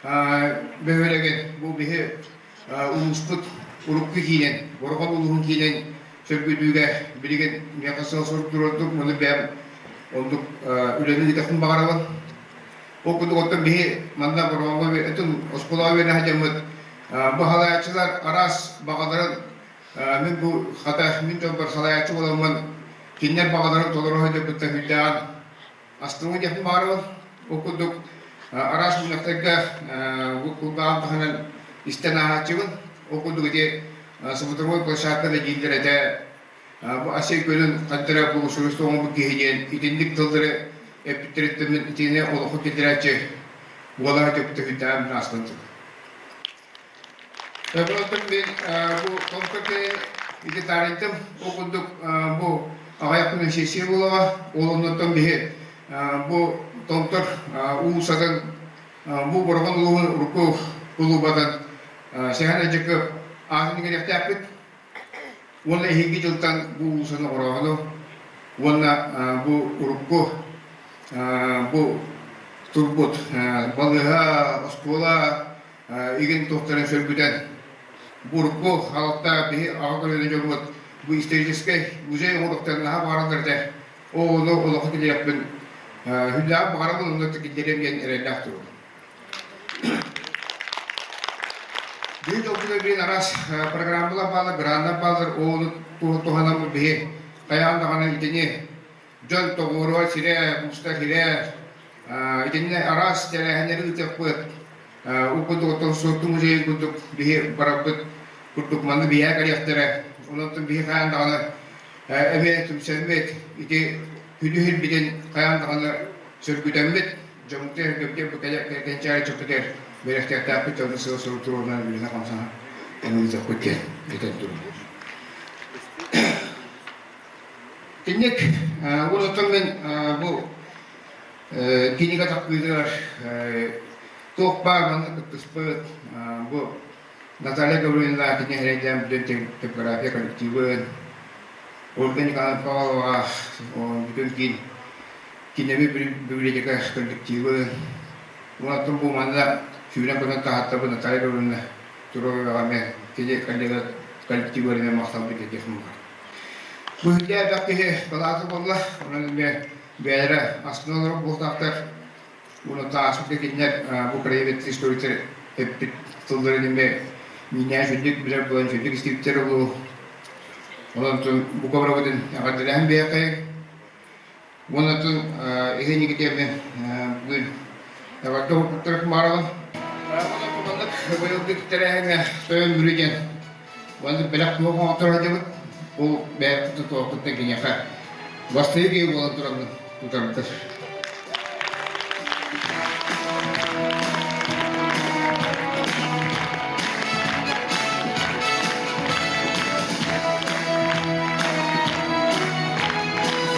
бөһүөлэгин бу биһи улууспут урукку киинин, Бороҕон улууһун киинин сөргүтүүгэ билигин миэхэ сыл-сорук туруордук, маны бэйэм оннук үлэни ыытыахпын баҕарабын. Ол курдук оттон биһи манна Бороҕоҥҥо өтүн оскуолаҕа үөрэнэ сылдьаммыт бу салайааччылар араас баҕаларын мин бу хата мин дьолбор салайааччы буоламмын кинилэр баҕаларын толоро сылдьарбыттан сүрдээҕин астыммыт диэхпин баҕарабын. Ол курдук араас мунньахтарга бу кулгааҕым таһынан истэн ааһааччыбын. Ол курдук ити смотровой площадка да дииллэр этэ Бу Асей көлүн хантара благоустройство оҥорбут киһи диэн итинник тыллары эппиттэриттэн мин итини олоххо киллэрээччи буолара төптөһүйдээн мин ааспын Оттон мин бу томтор кэлин ити таарыйдым. Ол курдук бу аҕыйах күнүн сессия буолаҕа. Ол оннуттан биһи бу томтор уулуссатын бу Бороҕон улууһун урукку кулуубатын Сэһэн Альдьыкы аатын иҥэриэхтээхпит. Уонна эһиги дьылтан бу уулуссаны оҥорооһуну уонна бу урукку бу турбут балыыһа, оскуола игин туохтарын сөргүтэн бу урукку халыктаах биһи аҕа көлүөнэ дьоммут бу историческай музей оҥоруохтарын наһаа баҕараллар этэ. Ону олоххо киллэриэхпин хүллээх баҕарабын онно киллэриэм диэн эрэллээх турабын. Биһи дьолбутугар билин араас программалар бааллар, граннар бааллар, ону туһанаммыт биһи хайаан даҕаны итини дьон тоҕуоруһар сирэ, мустар сирэ, итиннэ араас тэрээһиннэри ыытыахпыт. Ол курдук оттон Суотту музейын курдук биһи барарбыт курдук манна биһээ кэлиэхтэрэ. Онон биһи хайаан даҕаны эмиэ түмсэммит, ити күнү сирбитин хайаан даҕаны сөргүтэммит, дьоммутугар бу кэнчээри чөппүтэр бэлэхтиэхтээхпит дьону сыл-сыл туруорунан үлэни-хамсаһан ыытыахпыт диэн этэн турабын. Итинник уонна мин бу кинигэ тахпыытыгар туох баар манна кыттыспыт бу Наталья Гаврильевна кини эрэйдээн бүтүн типография коллективын Ольга Николаевна Павлова бүтүн киин кинэби библиотека коллективы уонна бу манна сүүрэн-көтөн таһааттарбыт Наталья Гавриловна Туроваҕа эмиэ кини коллега коллективыгар эмиэ махталбыт диэтиэх баар. Бу үрдээбэх киһи балаата буолла, онон эмиэ бэйэлэрэ астына олорор буолтаахтар. Уонна тааспыт кинилэр бу краевед историктар эппит тылларын эмиэ миинээн сүрдүк билэр буолан сүрдүк истибиттэр олу. Онон бу кобрабытын эҕэрдэлэһэн биһиэхэ Уонна тыл иһин бүгүн эҕэрдэ уһукуттарык маарабын. Маннык быйылгы тэрээһиҥҥэ тойон Мүрү диэн маннык бэлэх туох оҥотторо сылдьабыт. Ол бэйэбит туохпуттан киниэхэ бастайы киһи буолан тураммын тутарбытар.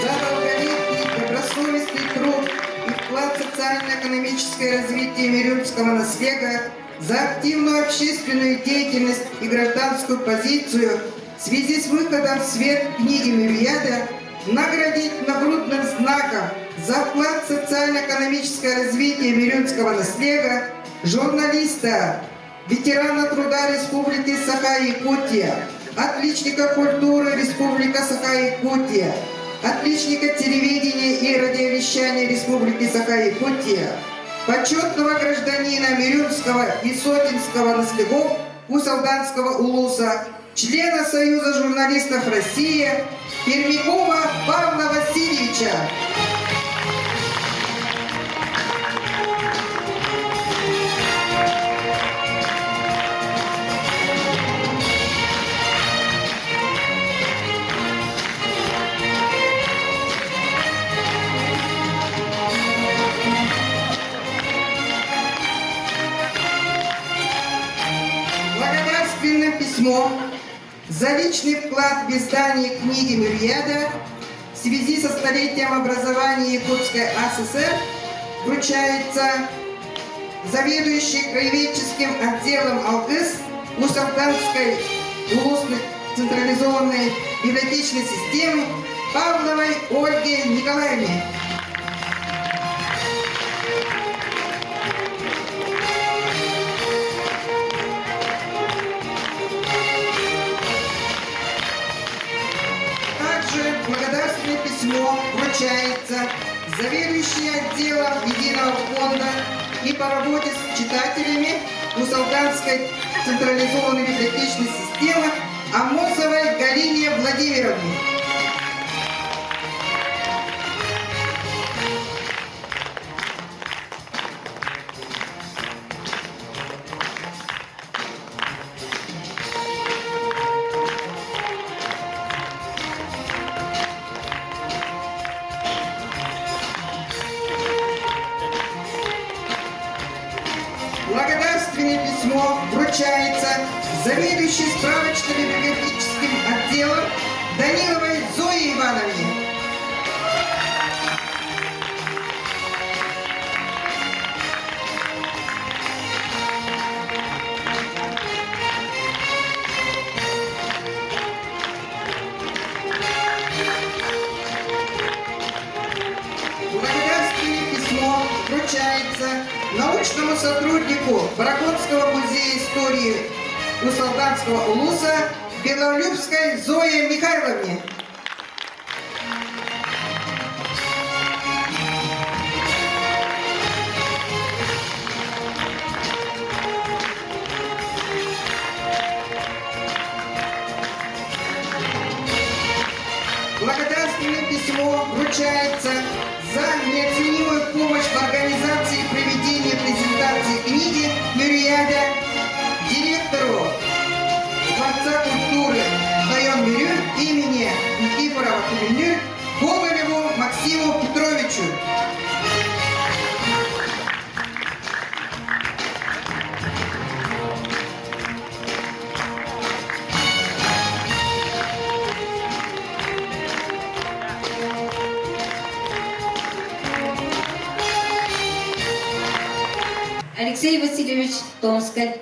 За долголетний добросовестный труд и вклад в социально-экономическое развитие Мирюмского наслега, за активную общественную деятельность и гражданскую позицию в связи с выходом в свет книги Мюрьяда наградить нагрудным знаком за вклад в социально-экономическое развитие Мирюнского наслега журналиста, ветерана труда Республики Саха-Якутия, отличника культуры Республика Саха-Якутия, отличника телевидения и радиовещания Республики Саха-Якутия, почетного гражданина Мирюнского и Сотинского наслегов Усалданского улуса, члена Союза журналистов России Пермякова Павла Васильевича. письмо за личный вклад в издание книги Мюрьяда в связи со столетием образования Якутской АССР вручается заведующей краеведческим отделом АЛГЫС Усалтанской улусной централизованной библиотечной системы Павловой Ольге Николаевне. Также благодарственное письмо вручается заведующей отделом Единого фонда и по работе с читателями Усалганской централизованной библиотечной системы Амосовой Галине Владимировне. Благодарственное письмо вручается заведующей справочно-библиографическим отделом Даниловой Зое Ивановне. Благодарственное письмо вручается научному сотруднику Бараконского музея истории Усалданского улуса Белолюбской Зое Михайловне. Благодарственное письмо вручается за неоценимую помощь в организации и проведении презентации книги «Мюриада» директору Дворца культуры район Мюрю имени Никифорова Кулемнюр Гоголеву Максиму Петровичу. Алексей Васильевич Томскай.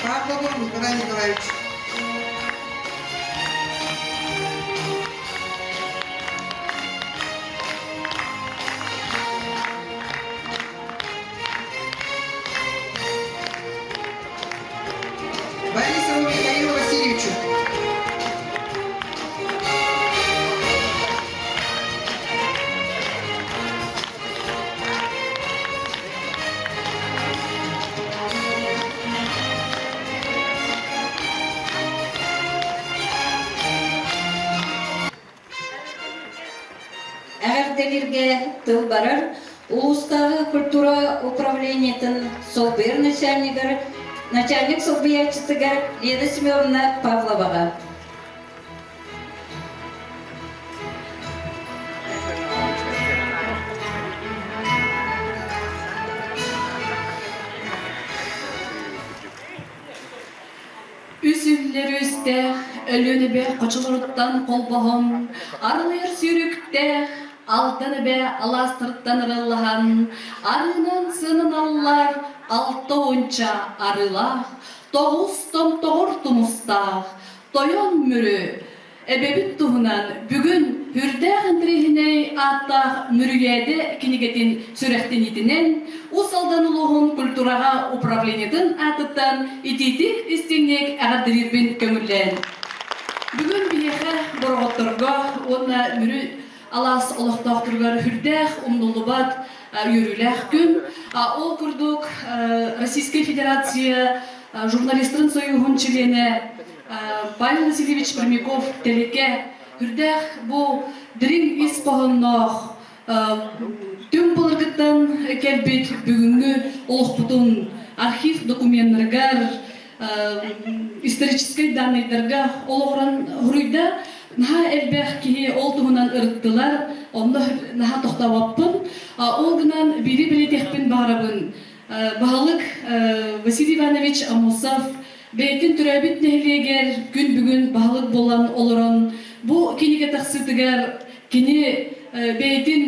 Павлову Николаю Николаевичу. Борисову Михаилу Васильевичу. Эҕэрдэлииргэ тыл барар улуустааҕы культура управлениетын солбуйар начальнигар, начальник солбуйааччытыгар Лена Семеновна Павловаҕа. Үс үллэр үстээх, Өлүөн эбэ хочолоруттан холбоһон, арылыйар сүүрүктээх, Алдан эбэ алаастарыттан арыллаһан, арыынан сыананаллар алта уонча арыылаах, тоҕус томтоҕор тумустаах, Тойон Мүрү Эбэбит туһунан бүгүн үрдээх интэриэһинэй ааттаах Мүрүйээдэ кинигэтин сүрэхтэниитинэн Уус Алдан улууһун культураҕа управлениетын аатыттан итиитик истиҥник эҕэрдэлиирбин көҥүллээн. Бүгүн биһиэхэ Бороҕотторго уонна Мүрү алаас олохтоохторугар үрдээх умнуллубат үөрүүлээх күн. Ол курдук Российскай Федерация журналистарын союһун чилиэнэ Павел Васильевич Пермяков тэликэ үрдээх бу дириҥ ис хоһоонноох. Түҥ былыргыттан кэлбит бүгүҥҥү олохпутун архив докуменнарыгар, историческай даннайдарга олоҕуран суруйда. Наһаа элбэх киһи ол туһунан ырыттылар, онно наһаа тохтообоппун. Ол гынан биири бэлиэтиэхпин баҕарабын. Баһылык Василий Иванович Аммосов бэйэтин төрөөбүт нэһилиэгэр күн бүгүн баһылык буолан олорон, бу кинигэ тахсыытыгар кини бэйэтин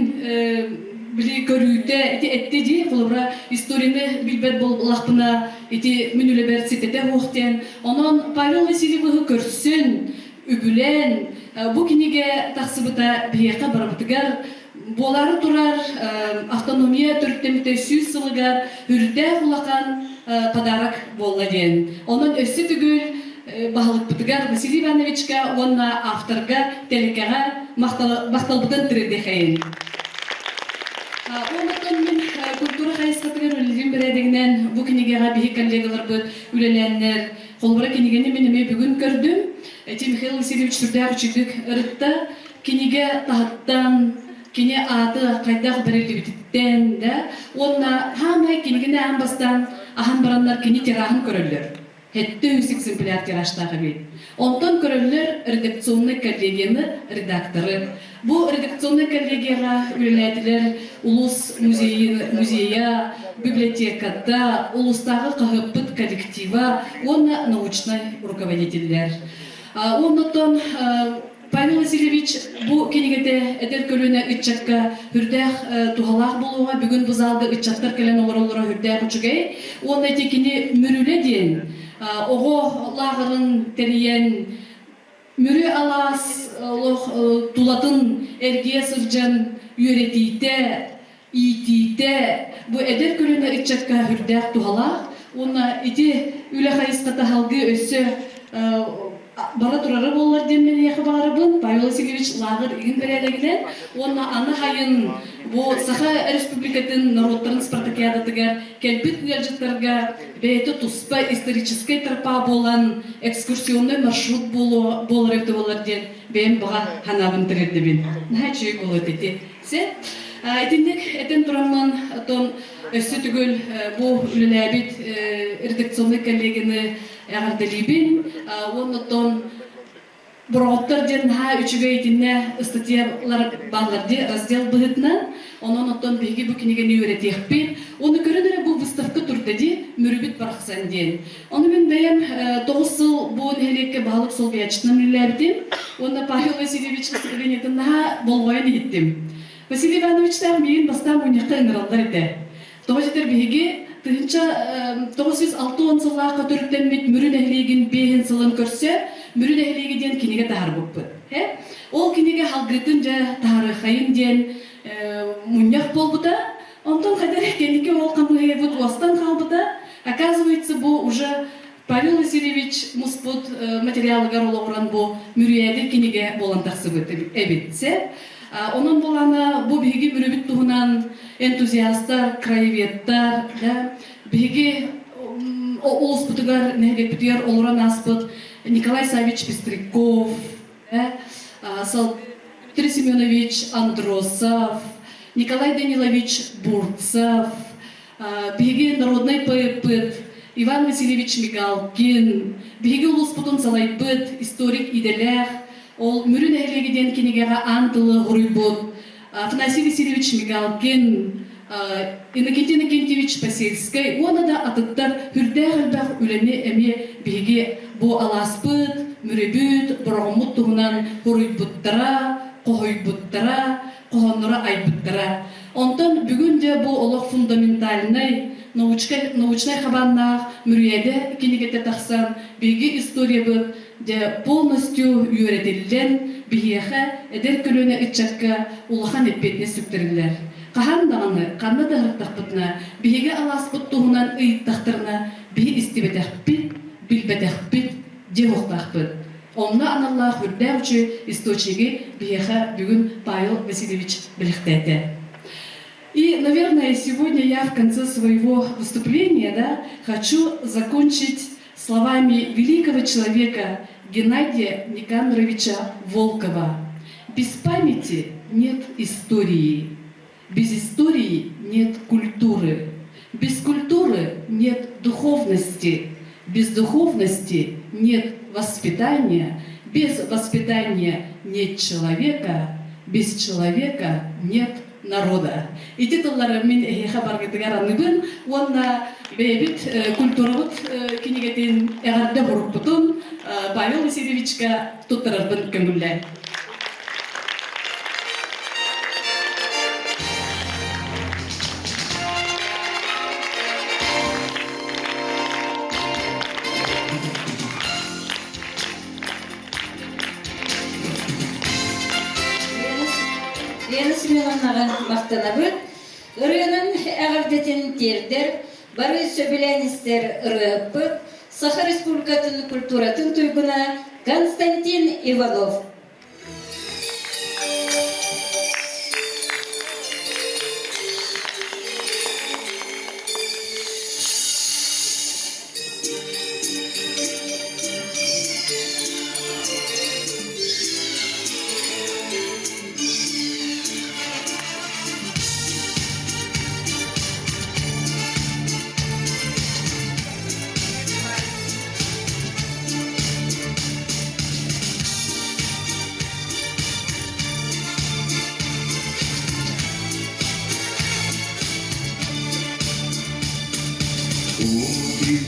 били көрүүтэ ити этти дии, холобура, историяны билбэт буоллахпына, ити мин үлэбэр ситэтэ суох диэн. Онон Павел Васильевиһы көрсөн, үбүлээн, бу кинигэ тахсыбыта биһиэхэ барыбытыгар буолаары турар автономия төрүттэммитэ 100 сылыгар үрдээх улахан подарок буолла диэн. Онон өссө төгүл баһылыкпытыгар Василий Ивановичка уонна авторга Тэликэҕэ махталбытын тириэрдиэхэйин. Онтон мин культура хайысхатыгар үлэлиирим бэрээдэгинэн бу кинигэҕэ биһи коллегаларбыт үлэлээннэр холобура кинигэни мин эмиэ бүгүн көрдүм. Эти Михаил Васильевич сүрдээх үчүгдүк ырытта. Кинигэ таһыттан кини ааты хайдах бэриллибититтэн да уонна хаамай кинигини аан бастаан аһан бараннар кини тираһын көрөллөр. 700 экземпляр тиражтаах эбит. Онтон көрөллөр редакционнай коллегияны редакторы. Бу редакционнай коллегияҕа үлэлээтилэр улуус музейын музейа, библиотеката, улуустааҕы хаһыаппыт коллектива уонна научнай руководителлэр. Оннуттан Павел Васильевич бу кинигэтэ эдэр көлүөнэ ыччакка үрдээх туһалаах буолуоҕа. Бүгүн бу залга ыччаттар кэлэн олороллоро үрдээх үчүгэй. Уонна ити кини Мүрүлэ диэн оҕо лааҕырын тэрийэн Мүрү алаас олох тулатын эргийэ сылдьан үөрэтиитэ, иитиитэ бу эдэр көлүөнэ ыччакка үрдээх туһалаах уонна ити үлэ хайысхата салгыы өссө бара турара буоллар диэн мин баҕарабын. Павел Васильевич лааҕыр игин бэрээдэгинэн уонна аны хайын бу Саха Республикатын норуоттарын спартакиадатыгар кэлбит ыалдьыттарга бэйэтэ туспа историческай тропа буолан экскурсионный маршрут буолар эбитэ буолар диэн бэйэм баҕа санаабын тириэрдэбин. Наһаа үчүгэй буолуо ити. Сэ итинник этэн тураммын, оттон өссө төгүл бу үлэлээбит редакционнай коллегияны эҕэрдэлиибин. Уонна оттон Бороҕоттор диэн наһаа үчүгэй итиннэ ыстатыйалар бааллар дии раздел быһыытынан. Онон оттон биһиги бу кинигэни үөрэтиэхпит. Уонна көрөн эрэ бу выставка турда дии, Мүрүбүт барахсан диэн. Ону мин бэйэм 9 сыл бу нэһилиэккэ баһылык солбуйааччытынан үлэлээбитим. Уонна Павел Васильевич выступлениетын наһаа болҕойон иһиттим. Василий Ивановичтаах миигин бастаан мунньахха ыҥыраллар этэ. Тоҕо дьэтэр биһиги 1960 сыллаахха төрүттэммит Мүрү нэһилиэгин биэһин сылын көрсө Мүрү нэһилиэгэ диэн кинигэ таһаарбыппыт. Ол кинигэ халгыытын дьэ таһаарыаххайын диэн мунньах буолбута. Онтон хайдах кэнники ол хамыыһыйабыт уостан хаалбыта. Оказывается, бу уже Павел Васильевич муспут материалыгар олоҕуран бу Мүрүйээди кинигэ буолан тахсыбыт эбит. Онон буолана бу биһиги Мүрүбүт туһунан энтузиастар, краеведтар, да, биһиги улууспутугар, нэһилиэкпитигэр олорон ааспыт Николай Савич Пестряков, Дмитрий Семенович Андросов, Николай Данилович Бурцев, биһиги народнай поэппыт Иван Васильевич Мигалкин, биһиги улууспутун салайбыт историк идэлээх, ол Мүрү нэһилиэгэ диэн кинигэҕэ аан тылы хоруйбут Афанасий Васильевич Мигалкин, Иннокентий Иннокентьевич Посельскай уонна да атыттар үрдээх элбэх үлэни эмиэ биһиги бу алааспыт, Мүрүбүт, Бороҕоммут туһунан хоруйбуттара, хоһуйбуттара, хоһоонноро айбыттара. Онтон бүгүн дьэ бу олох фундаментальнай, научнай хабааннаах Мүрүйэдэ кинигэтэ тахсан, биһиги историябыт дьэ полностью үөрэтиллэн, биһиэхэ, эдэр көлүөнэ ыччакка улахан эппиэтинэс сүктэриллэр. Хаһан даҕаны, ханна да ыһыктахпытына, биһиги алааспыт туһунан ыйыттахтарына, биһи истибэтэхпит, билбэтэхпит диэх уохтаахпыт. Онно аналлаах үрдээх үчүгэй источниги биһиэхэ бүгүн Павел Васильевич бэлэхтээтэ. И, наверное, сегодня я в конце своего выступления да, хочу закончить словами великого человека Геннадия Никандровича Волкова. Без памяти нет истории. Без истории нет культуры. Без культуры нет духовности. Без духовности нет воспитания. Без воспитания нет человека. Без человека нет народа. Ити тыллары мин эһиэхэ баргытыгар аныбын уонна бэйэбит культурабыт кинигэтин эҕэрдэ бурукпутун Павел Васильевичка туттарарбын көҥүллээн. Лена Семеновнаҕа махтанабыт. Ырыанан эҕэрдэтин тиэрдэр, бары сөбүлээн истэр ырыаһыппыт, Саха Республикатын культуратын туйгуна Константин Иванов.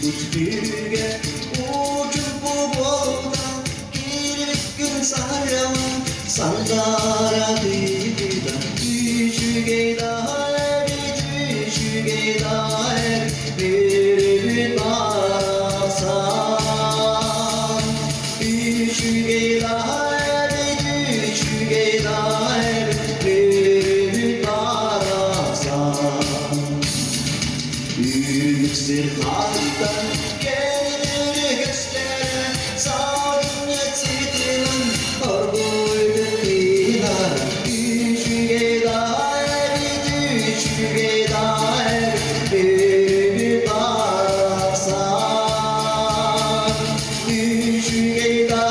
Утуйбут учумпу буолда, киирбиккин сарыала, сандара тыытыта, үчүгэй да эбит, үчүгэй да эбит, бүрүбүт барахсан. Үчүгэй да эбит, үчүгэй да эбит, бүрүбүт барахсан. Үксір хаттан келір көстері, сағынып ситінің оргуйды тыынар. Үчүгэй да эбит, үчүгэй да эбит, бүрүбүт барахсан. Үчүгэй да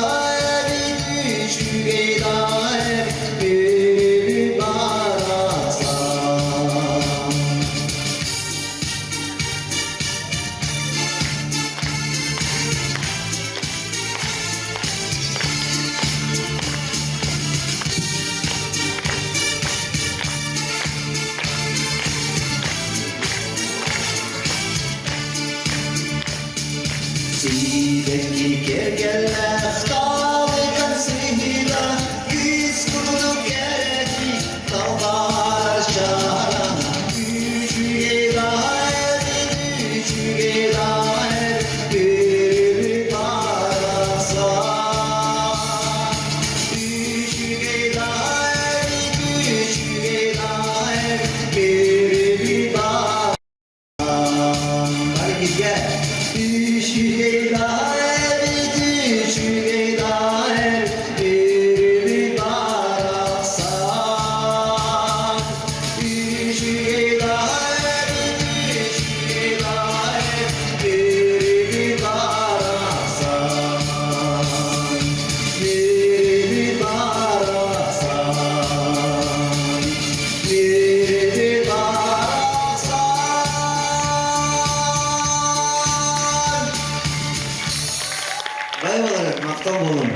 эбит, үчүгэй да эбит, бүрүбүт барахсан. Сибэкки кэргэллээх таалыган сыһыыта, күүс курдук кэрэти талбаарар чаарана. Үчүгэй да эбит, үчүгэй да эбит, бүрүбүт барахсан. Үчүгэй да эбит, үчүгэй да эбит, бүрүбүт барахсан. Баргиге үчүгэй да эбит, үчүгэй да эбит, бүрүбүт барахсан. Үчүгэй да эбит, үчүгэй да эбит, бүрүбүт барахсан. Бүрүбүт барахсан. Бүрүбүт барахсан. Бай боларык, мактал болун.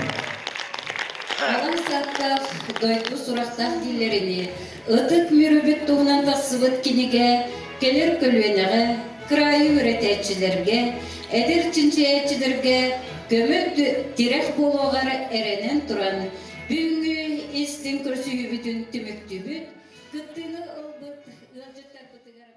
Алан сааттаах дойду сурахтаах дииллэрини ытык Мүрүбүт туһунан тахсыбыт кинигэ кэлэр көлүөнэҕэ, кыраайы үөрэтээччилэргэ, эдэр чинчийээччилэргэ көмө тирэх буолуоҕар эрэнэн туран, бүгүҥҥү истиҥ көрсүһүүбүтүн түмүктүүбүт, кыттыыны ылбыт ыалдьыттарбытыгар